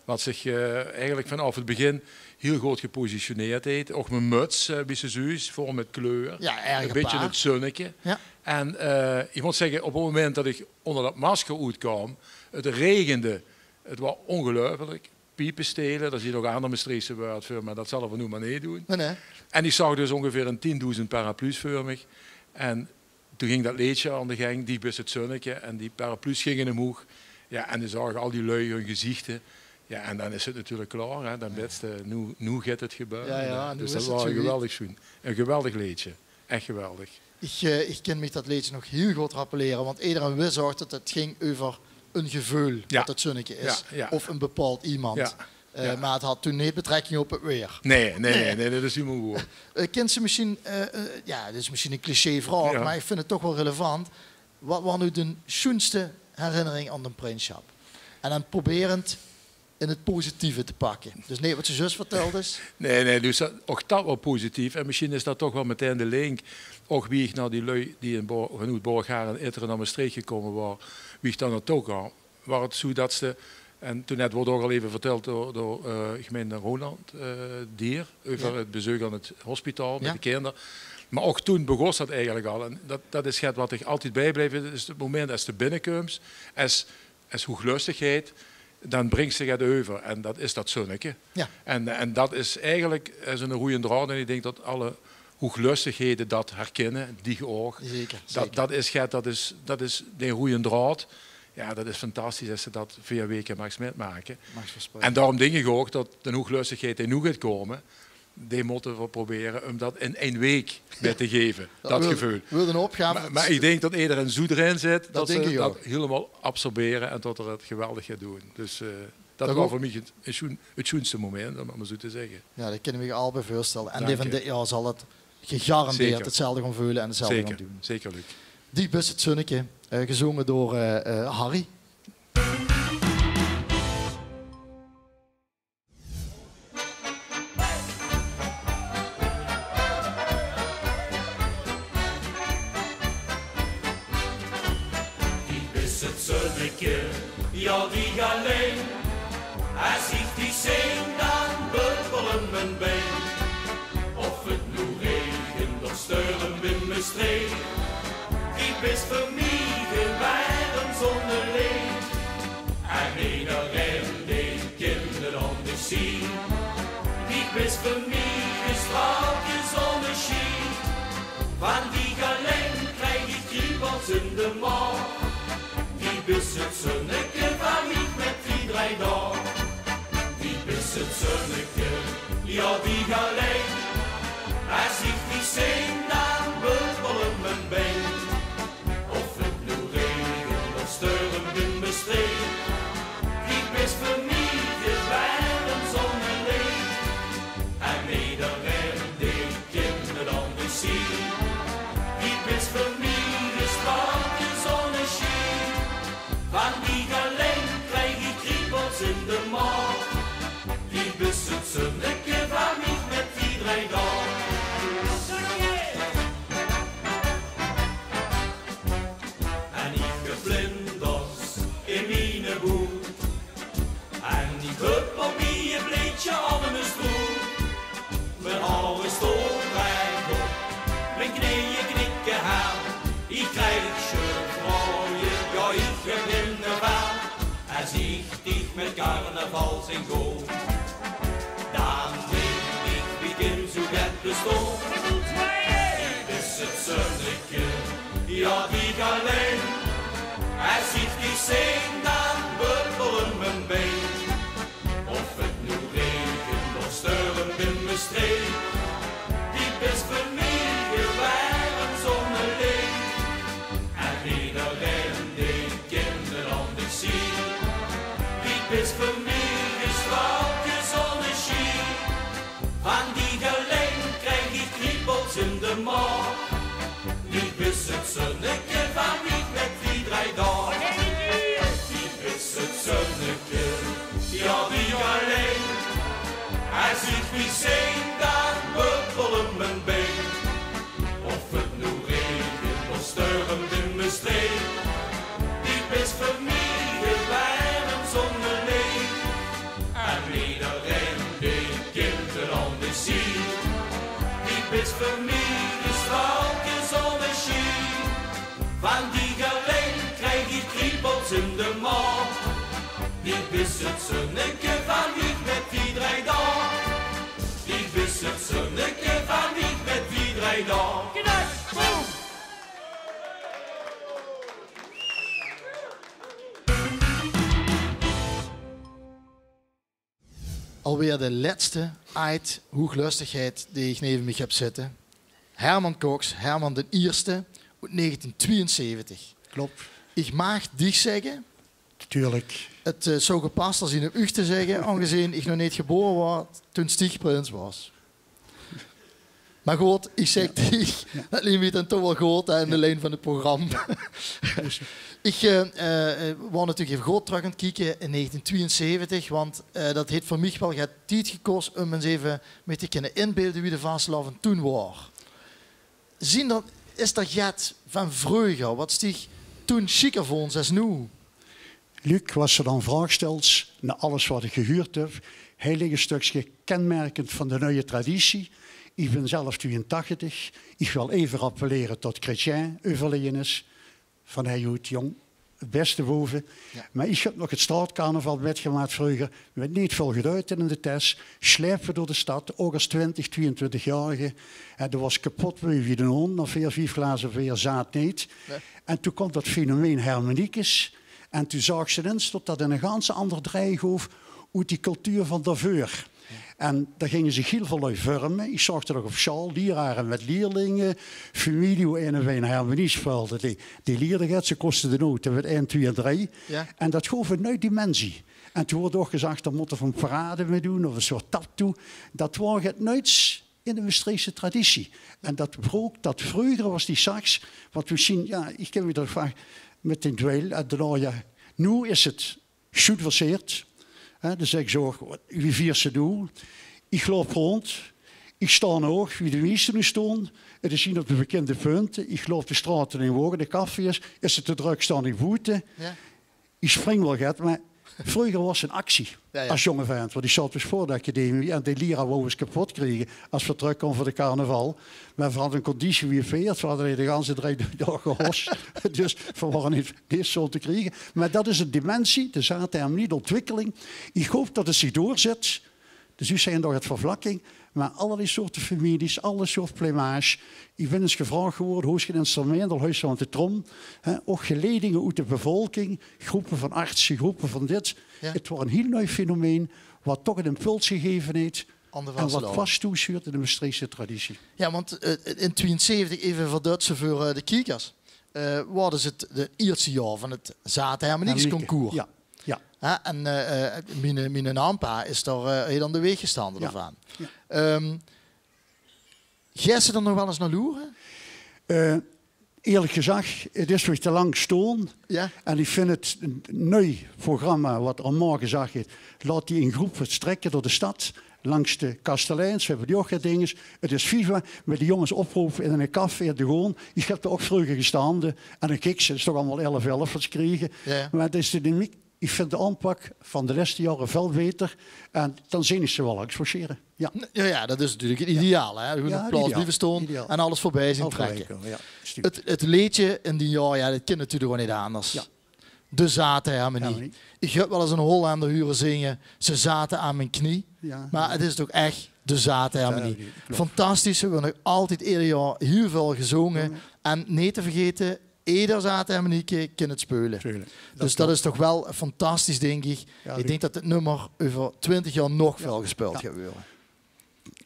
wat zich, eh, eigelik vanaaf 't begin hiel good gepositioneerd heet. Ouch mien muts, eh, wie se zuus, vol mit kleur. Jao, erg apaart. Ein bietje 't zönneke. Jao. En, eh, ich mót zègke, op 't moment dat ich ónger dat masker oetkwaam, 't regende, 't waor óngeluifelik. Piepe stele, dao zien ouch anger Mestreechse wäörd veur, mer dat zalle veer noe mer neet doon. Nae, nae. En ich zaog dus óngeveer ein tiendoezend paraplu's veur mich. En toen ging dat leedje aan de gang, Diech bis 't zönneke, en die paraplu's ginge umhoeg. Jao, en dan zaog ich al die lui hun gezichte. Jao, en dan is 't natuurlik klaor, hè. Dan wits se, noe, noe geit 't gebäöre, hè. Jao, jao, dus dat waor geweldig sjoen. Ein geweldig leedje. Ech geweldig. Ich, eh, ich kin mich dat leedje nog hiel good rappelere, want ederein wis ouch dat 't ging euver ein geveul, jao, wat dat zönneke is. Jao, jao. Of ein bepaald iemes. Jao. Eh, jao. Mer 't had toen neet betrekking op 't weer. Nae, nae, nae, nae, dat is hielemaol woer. Eh, kins se mesjien, eh, eh, jao, dit is mesjien ein clichévraog, jao, mer ich vinj 't toch waal relevant. Wat waor noe de sjoenste herinnering aan de prinssjap? En dan proberend in 't positieve te pakke. Dus neet wat se zjus vertèldes. Nae, nae, dus dat, ouch dat waor positief. En mesjien is dat toch waal metein de link. Ouch wie ich nao die lui die in Bor-, vanoet Borgharen en Itteren nao Mestreech gekómme waore, wie ich dao naotouw kwaam, waor 't zoe dat ze, en toen net woort ouch al eve vertèld door, door, eh, ich mein, Roland, eh, Dier, euver 't bezeuk aan 't hospitaal mit de kinder. Mer ouch toen begós dat eigelik al. En dat, dat is get wat dich altied bijblijf, is 't moment es se binnekums, es, es hoeglöstigheid, dan brings se get euver. En dat is dat zönneke. Jao. En, en dat is eigelik, eh, zoe'n roeje draod. En ich dink dat alle hoeglöstighede dat herkinne, diech ouch. Zeker, zeker. Dat, dat is get, dat is, dat is de roeje draod. Jao, dat is fantastisch es se dat veer weke maags mitmake. Maags verspreie. En daorum dink ich ouch dat de hoeglöstigheid die noe geit kómme, die mótte veer probere um dat in ein week mit te geve, dat geveul. Weurt ein opgave. Mer, mer ich dink dat ederein zoe d'rin zit, dat ze dat hielemaol absorbere en dat 'r 't geweldig geit doon. Dus, eh, dat waor veur mich 't, 't sjoen-, 't sjoenste moment, um 't mer zoe te zègke. Jao, dat kin ich mich al bij veurstelle. En die van dit jaor zal 't gegarandeerd 'tzelfde gaon veule en 'tzelfde gaon doon. Zeker, Luc. Diech bis 't zönneke, eh, gezónge door, eh, eh, Harry. Diech bis 't zönneke, jao, diech allein. Es iech diech zeen, dan bubbele mien bein. Of 't noe regent Van dich allein krijg ich kriebels in de maag. Dich bis 't zunneke van mich mit die drei daag. Dich bis 't zunneke, ja, dich allein. Es ich dich zeen, dan bubbele mien bein. Of 't noe regent of stormt in Mestreech, dich bis veur mich de werm zónnelich. En ederein dae ich kin 't anders zeen, dich bis veur mich de stralke zónneschien. Van dich allein krijg ich kriebels in de maag. Dich bis 't zunneke van mich mit die drei daag. En ich höb vlinders in miene boek. En ich höb op mien bleedje allemaol stroep. Mien haore staon rech op, mien kneeje knikke hel. Ich krijg ze vrooje, ja, ich höb in de vel. Es ich dich mit carnaval zeen gaon, dan dink ich, wie kin zoe get bestaon? Dich bis 't zunneke, ja, dich allein. Es ich dich zeen, dan bubbele mien bein. Of 't noe regent of stormt in Mestreech, dich bis veur mich de werm zónnelich. En ederein dae ich kin 't anders zeen, dich bis veur mich de stralke zónneschien. Van dich allein krijg ich kriebels in de maag. Dich bis 't zunneke van mich mit die drei daag. Dich bis 't zunneke, ja, dich allein. Es ich dich zeen, dan bubbele mien bein. Of 't noe regent of stormt in Mestreech, dich bis veur mich de werm zónnelich. En ederein dae ich kin 't anders zeen, dich bis veur mich de stralke zónneschien. Van dich allein krijg ich kriebels in de maag. Dich bis 't zunneke van mich mit die drei daag. Dich bis 't zunneke van mich mit die drei daag. Alweer de lètste aajd hoeglöstigheid die ich neve mich höb zitte. Herman Kox, Herman d'n Ierste, oet negentien twieënzeventig. Klop. Ich maag dich zègke. Natuurlik. 't Eh, zou gepaster zien um uch te zègke, aangezeen ich nog neet gebore waor toen Stieg prins waor. Mer good, ich zègk dich, det liek mich dan toch waal good, hè, in de lien van 't programma. Ich eh, eh, waor natuurlik effe good trök aan 't kieke in negentien twieënzeventig, want eh, det haet veur mich waal get tied gekos um ins effe mich te kinne inbeelde wie de vastelaovend toen waor. Zien d'r, is d'r get van vreuger wat Stieg toen sjiker vónj es noe? Luc, wat se dan vraog stèls, nao alles wat ich gehuurd höb, hiel erg e stökske kenmerkend van de nuie traditie. Ich bön zelf twieëntachtig. Ich wil effe rappelere tot Chrétien euverleje is. Van hie oet, jóng, bèste bove. Jao. Mer ich höb nog 't straotcarnaval mitgemaak vreuger, mit neet väöl geduite in de tes, sjlepe door de stad, ouch es twintig, twieëntwintigjaorige. En doe waors kapot wie, wie d'n hóndj, nao veer, vief glaze beer zaat neet. Nae. En toen kwaam dat fenomeen hermeniekes. En toen zaogs se inins tot dat 'n gans anger dreij goof oet die cultuur van daoveur. En dao ginge zich hiel väöl lui vörme. Ich zaog dat ouch op sjaol, lierare mit lierlinge, femilie, wie eine bie 'n hermenie speulde, die, die lierde get, ze kóste de note mit ein, twieë en drei. Jao. En dat goof 'n nuuj dimensie. En toen woort ouch gezag, dao mótte v'r 'n parade mit doon, of 'n soort tattoo. Dat waor get nuuts in de Mestreechse traditie. En dat brook, dat vreugere waor die sax, wat mesjien, jao, ich kin mich dao vaak mit in dweil, en daonao, jao, noe is 't sjoen verseerd. Hè, dan zègk ich ouch, wie viers se noe? Ich loup rónd, ich staon ouch, wie de mieste noe staon. 't Is hie op de bekinde punte. Ich loup de straote in, wo de café is. Is 't te drök, staon ich boete. Jao. Ich spring waal get, mer vreuger waor 't 'n actie. Jao, jao. Es jónge vent, want ich zaot op de sportacademie en de lieraar wou ós kepot kriege es v'r trökkwaome van de carnaval. Mer v'r hadde 'n conditie wie e peerd, v'r hadde de ganse drei daog gehos. Dus v'r waore neet, neet zónd te kriege. Mer dat is 'n dimensie, de zaate hermenie, de ontwikkeling. Ich hoop dat 't zich doorzèt. Zuus se dao get vervlakking, mer allerlei soorte families, alle soort plumage. Iech bin ins gevraog gewore, hoes te 'n instrument, al hoes te want de trom, hè, ouch geleidinge oet de bevolking, gróppe vaan artse, gróppe vaan dit. Jao. 't Waor 'n hiel nui fenomeen, wat toch 'n impuls gegeve heet en wat pas toeshuurt in de Mestreechse traditie. Jao, want, eh, in twieënzeventig, eve veur dutse veur, eh, de kiekers, eh, waor dus 't, 't ierste jaor vaan 't Zaate Hermeniekes Concours. Jao, jao. Hè, en, eh, eh, miene, miene naampa is dao, eh, heet aon de weeg gestande daovaan. Jao. Ehm, geis se dao nog wel ins nao loere? Eh, ierlek gezag, 't is veur miech te laank stoon. Jao. En iech vin 't 'n nui programma, wat Armand gezag heet. Laot die in gróp verstrèkke door de stad, langs de kasteleins, veer höbbe die ouch get dinges. 't Is viva, mèt die jonges oproupe in 'n café te goon. Iech höb dao ouch vreuger gestande. En daan kieks se, 't is toch allemaol elf elf wat ze kriege. Jao, jao. Meh 't is de dynamiek. Iech vin de aonpak vaan de lèste jaore väöl beter. En daan zeen iech ze wel langs marchere. Jao. N-, jao, jao, dat is natuurlek 't ideaal, hè? Gewoen op plaots blieve stoon en alles veurbij zien trèkke. Jao, ideaal. 't, 't leedsje in die jaore, jao, dat kin natuurlek gewoen neet aanders. Jao. De Zaate Hermenie. Hermenie. Iech höb wel ins 'nen Hollender hure zinge: "Ze zaten aan mijn knie." Jao. Meh 't is toch ech de Zaate Hermenie. Jao, klopt. Fantastisch, höbbe v'r nog altied eder jaor hiel väöl gezonge. Jao. En neet te vergete, eder Zaate Hermenieke kin 't speule. Speule. Dus dat is toch wel fantastisch, dink iech. Jao, iech dink dat dit nummer euver twintig jaor nog väöl gespeuld geit weure.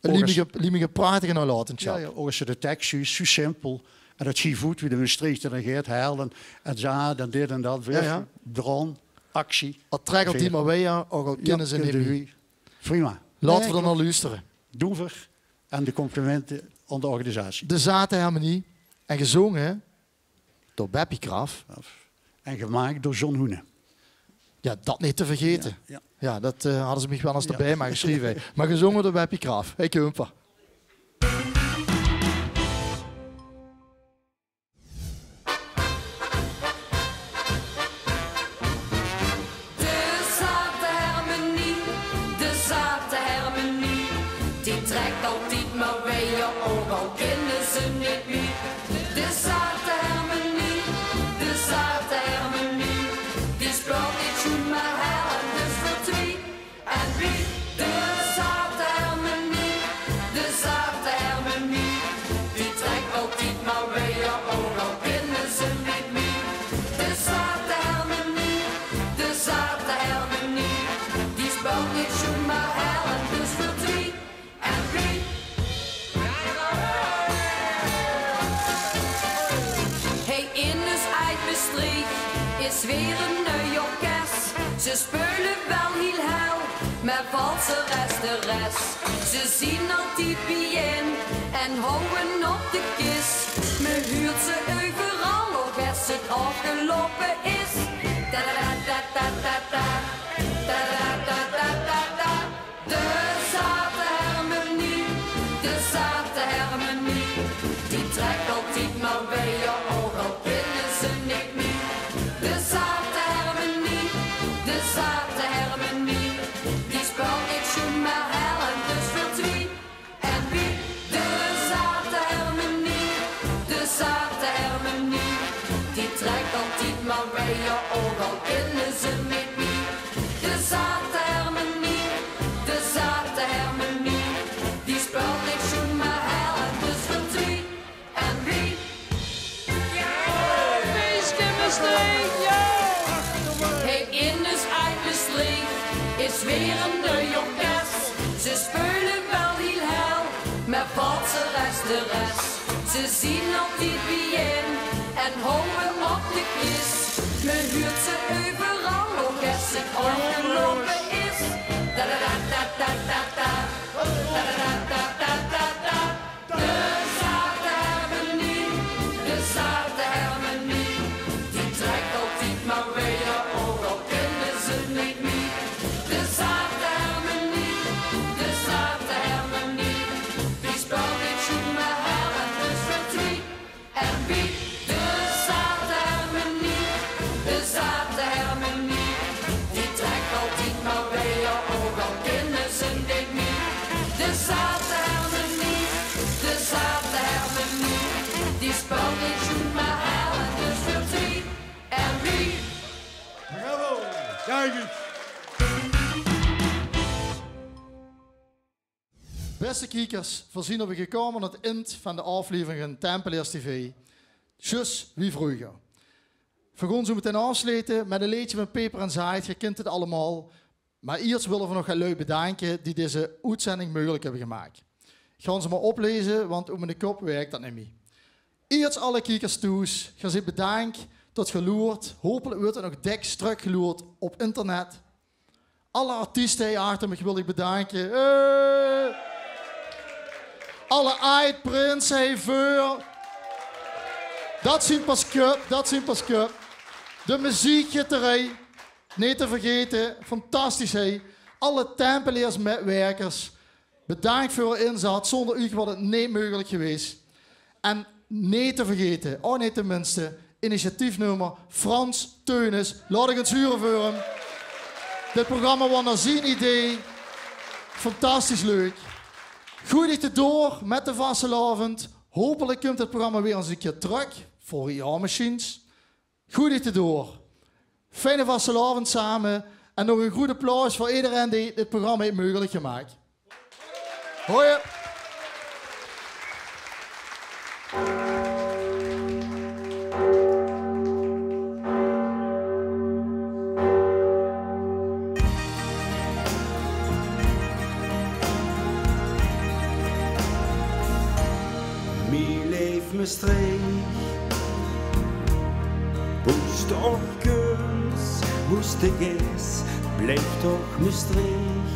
't Liek miech 'n, liek miech 'n prachtige nalaotensjap. Jao, jao, ouch es se de teks zuus, zoe simpel. En dat geit good wie de Mestreechter daan geit hèlle en, en zaat en dit en dat. Jao, jao. Draon, actie. Al trèk altied mer wiejer, ouch al kinne ze neet mie. Prima. Laote v'r dao nao loestere. Doen v'r. En de complimente aon de organisatie. De Zaate Hermenie. En gezonge door Beppie Kraft. En gemaak door John Hoenen. Jao, dat neet te vergete. Jao, jao. Jao, dat, eh, hadde ze miech wel ins d'rbij moge sjrieve. Meh gezonge door Beppie Kraft. Hey, kumper. De Zaate Hermenie, de Zaate Hermenie, die trèk altied mer wiejer, ouch al kinne ze neet mie. De Zaate Hermenie, de Zaate Hermenie, die speult neet zoe mer hel en dus veur twie. En wie? De Zaate Hermenie, de Zaate Hermenie, die trèk altied mer wiejer, ouch al kinne ze neet mie. De Zaate Hermenie, de Zaate Hermenie, die speult neet zoe mer hel en dus veur twie. En wie? Hey, in us aajd Mestreech is weer 'n nui orkes. Ze speule wel hiel hel, meh valseres de res. Ze zien altied bijein en houwe op de kis. Me huurt ze euveral, ouch es 't aofgeloupe is. Ta-da-da-da-da-da-da. Ta-da-da-da-da-da. De Zaate Hermenie, de Zaate Hermenie, die trèk altied mer wiejer, ouch al kinne ze neet mie. De Zaate Hermenie, de Zaate Hermenie, die speult neet zoe mer hel en dus veur twie. En wie? De Zaate Hermenie, de Zaate Hermenie, die trèk altied mer wiejer, ouch al kinne ze neet mie. De Zaate Hermenie, de Zaate Hermenie, die speult neet zoe mer hel en dus veur twie. En wie? Jao, feeske Mestreech, jao! Hey, in us aajd Mestreech is weer 'n nui orkes. Ze speule wel hiel hel, meh valseres de res. Ze zien altied bijein en houwe op de kis. Me huurt ze euveral, ouch es 't aofgeloupe is. Ta-da-da-da-da-da-da. Ta-da-da-da-da-da-da. De Zaate Hermenie, de Zaate Hermenie, die trèk altied mer wiejer, ouch al kinne ze neet mie. De Zaate Hermenie, de Zaate Hermenie, die speult neet zoe mer hel en dus veur twie. En wie? De Zaate Hermenie, de Zaate Hermenie, die trèk altied mer wiejer, ouch al kinne ze neet mie. De Zaate Hermenie, Bèste kiekers, veer zien alweer gekómme aan 't ind vaan de aoflevering vaan Tempeleers TV. Zjus wie vreuger. Veer goon zoe metein aofslete mèt e leedsje vaan Peper en Zaait. Geer kint 't allemaol. Meh iers wèlle veer nog get lui bedaanke die dees oetzending meugelek höbbe gemaak. Iech goon ze mer opleze, want oet miene kop wèrk dat neet mie. Iers alle kiekers thoes, geer zeet bedaank tot geer loert. Hopelek weurt 't nog dèks trökgeloerd op internet. Alle artieste hei achter miech wèl iech bedaanke. Eh! Alle aajd-prinse hei veur. Dat zien pas köp, dat zien pas köp. De meziek geit d'r hei. Neet te vergete, fantastisch hei. Alle Tempeleers-mètwèrkers, bedaank veur eur inzat. Zoonder uuch waor 't neet meugelek gewees. En neet te vergete, ouch neet te minste, initiatiefnumer Frans Theunisz. Laot iech 'ns hure veur häöm. Dit programma waor nao zien idee. Fantastisch leuk. Goej diech d'r door mèt de vastelaovend. Hopelek kump 't programma weer ins 'ne kier trök. Volgend jaor mesjiens. Goej diech d'r door. Fijne vastelaovend same. En nog e groet applaus veur ederein dee dit programma heet meugelek gemaak. Hoi. Mie leef Mestreech, boe ste ouch kuns, boe ste geis, blijf toch Mestreech.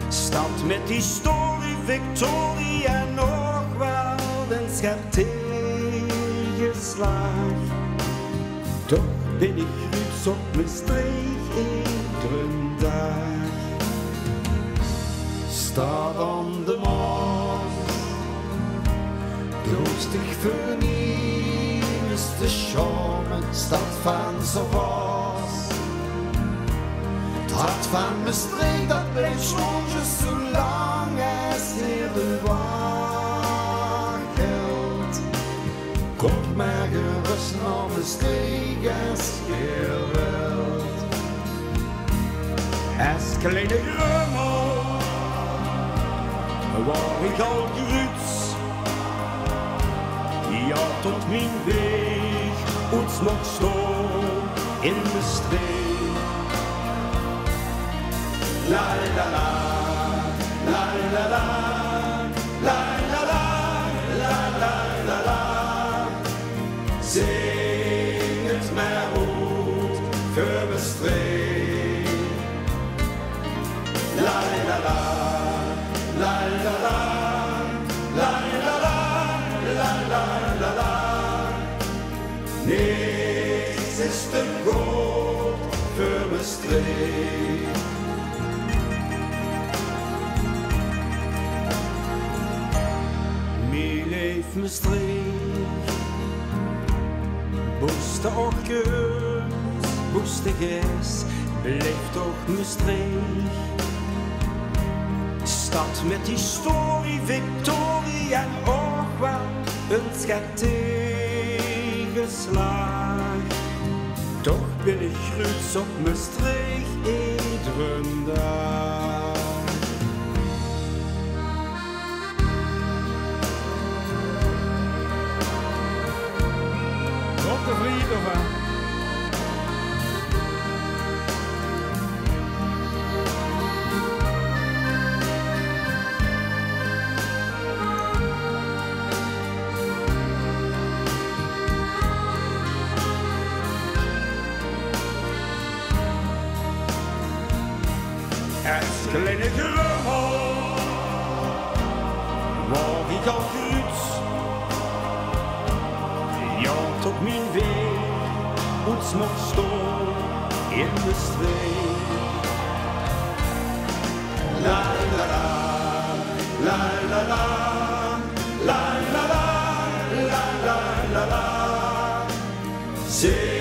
Stad mèt historie, victorie en nog wel 'n schep tegeslaag. Toch bin iech gruuts op Mestreech eder daag. Stad aon de Maos, doostig veur niemes te sjaome, stad vaan Servaos. 't Hart vaan Mestreech, dat blijf sjoon, zjus zoe laank es hei de wach gelt. Kom mer gerös nao Mestreech es geer wèlt. Es kleine grummel waor iech al gruuts. Jao, tot mien weeg oets moch stoon in Mestreech. La la la, la la la. La la la, la la la la. Zing 't mer oet veur Mestreech. La la la, la la la, la la la, la la la. Niks is te good veur Mestreech. Mie leef Mestreech, boe ste ouch kuns, boe ste geis, blijf toch Mestreech. Stad mèt historie, victorie en ouch wel 'n schep tegeslaag. Toch bin iech gruuts op Mestreech eder daag. Op de vriend of aan? 'S kleine grummel waor iech al gruuts. Jao, tot mien weeg oets moch stoon in Mestreech. La la la, la la la, la la la, la la la. Zing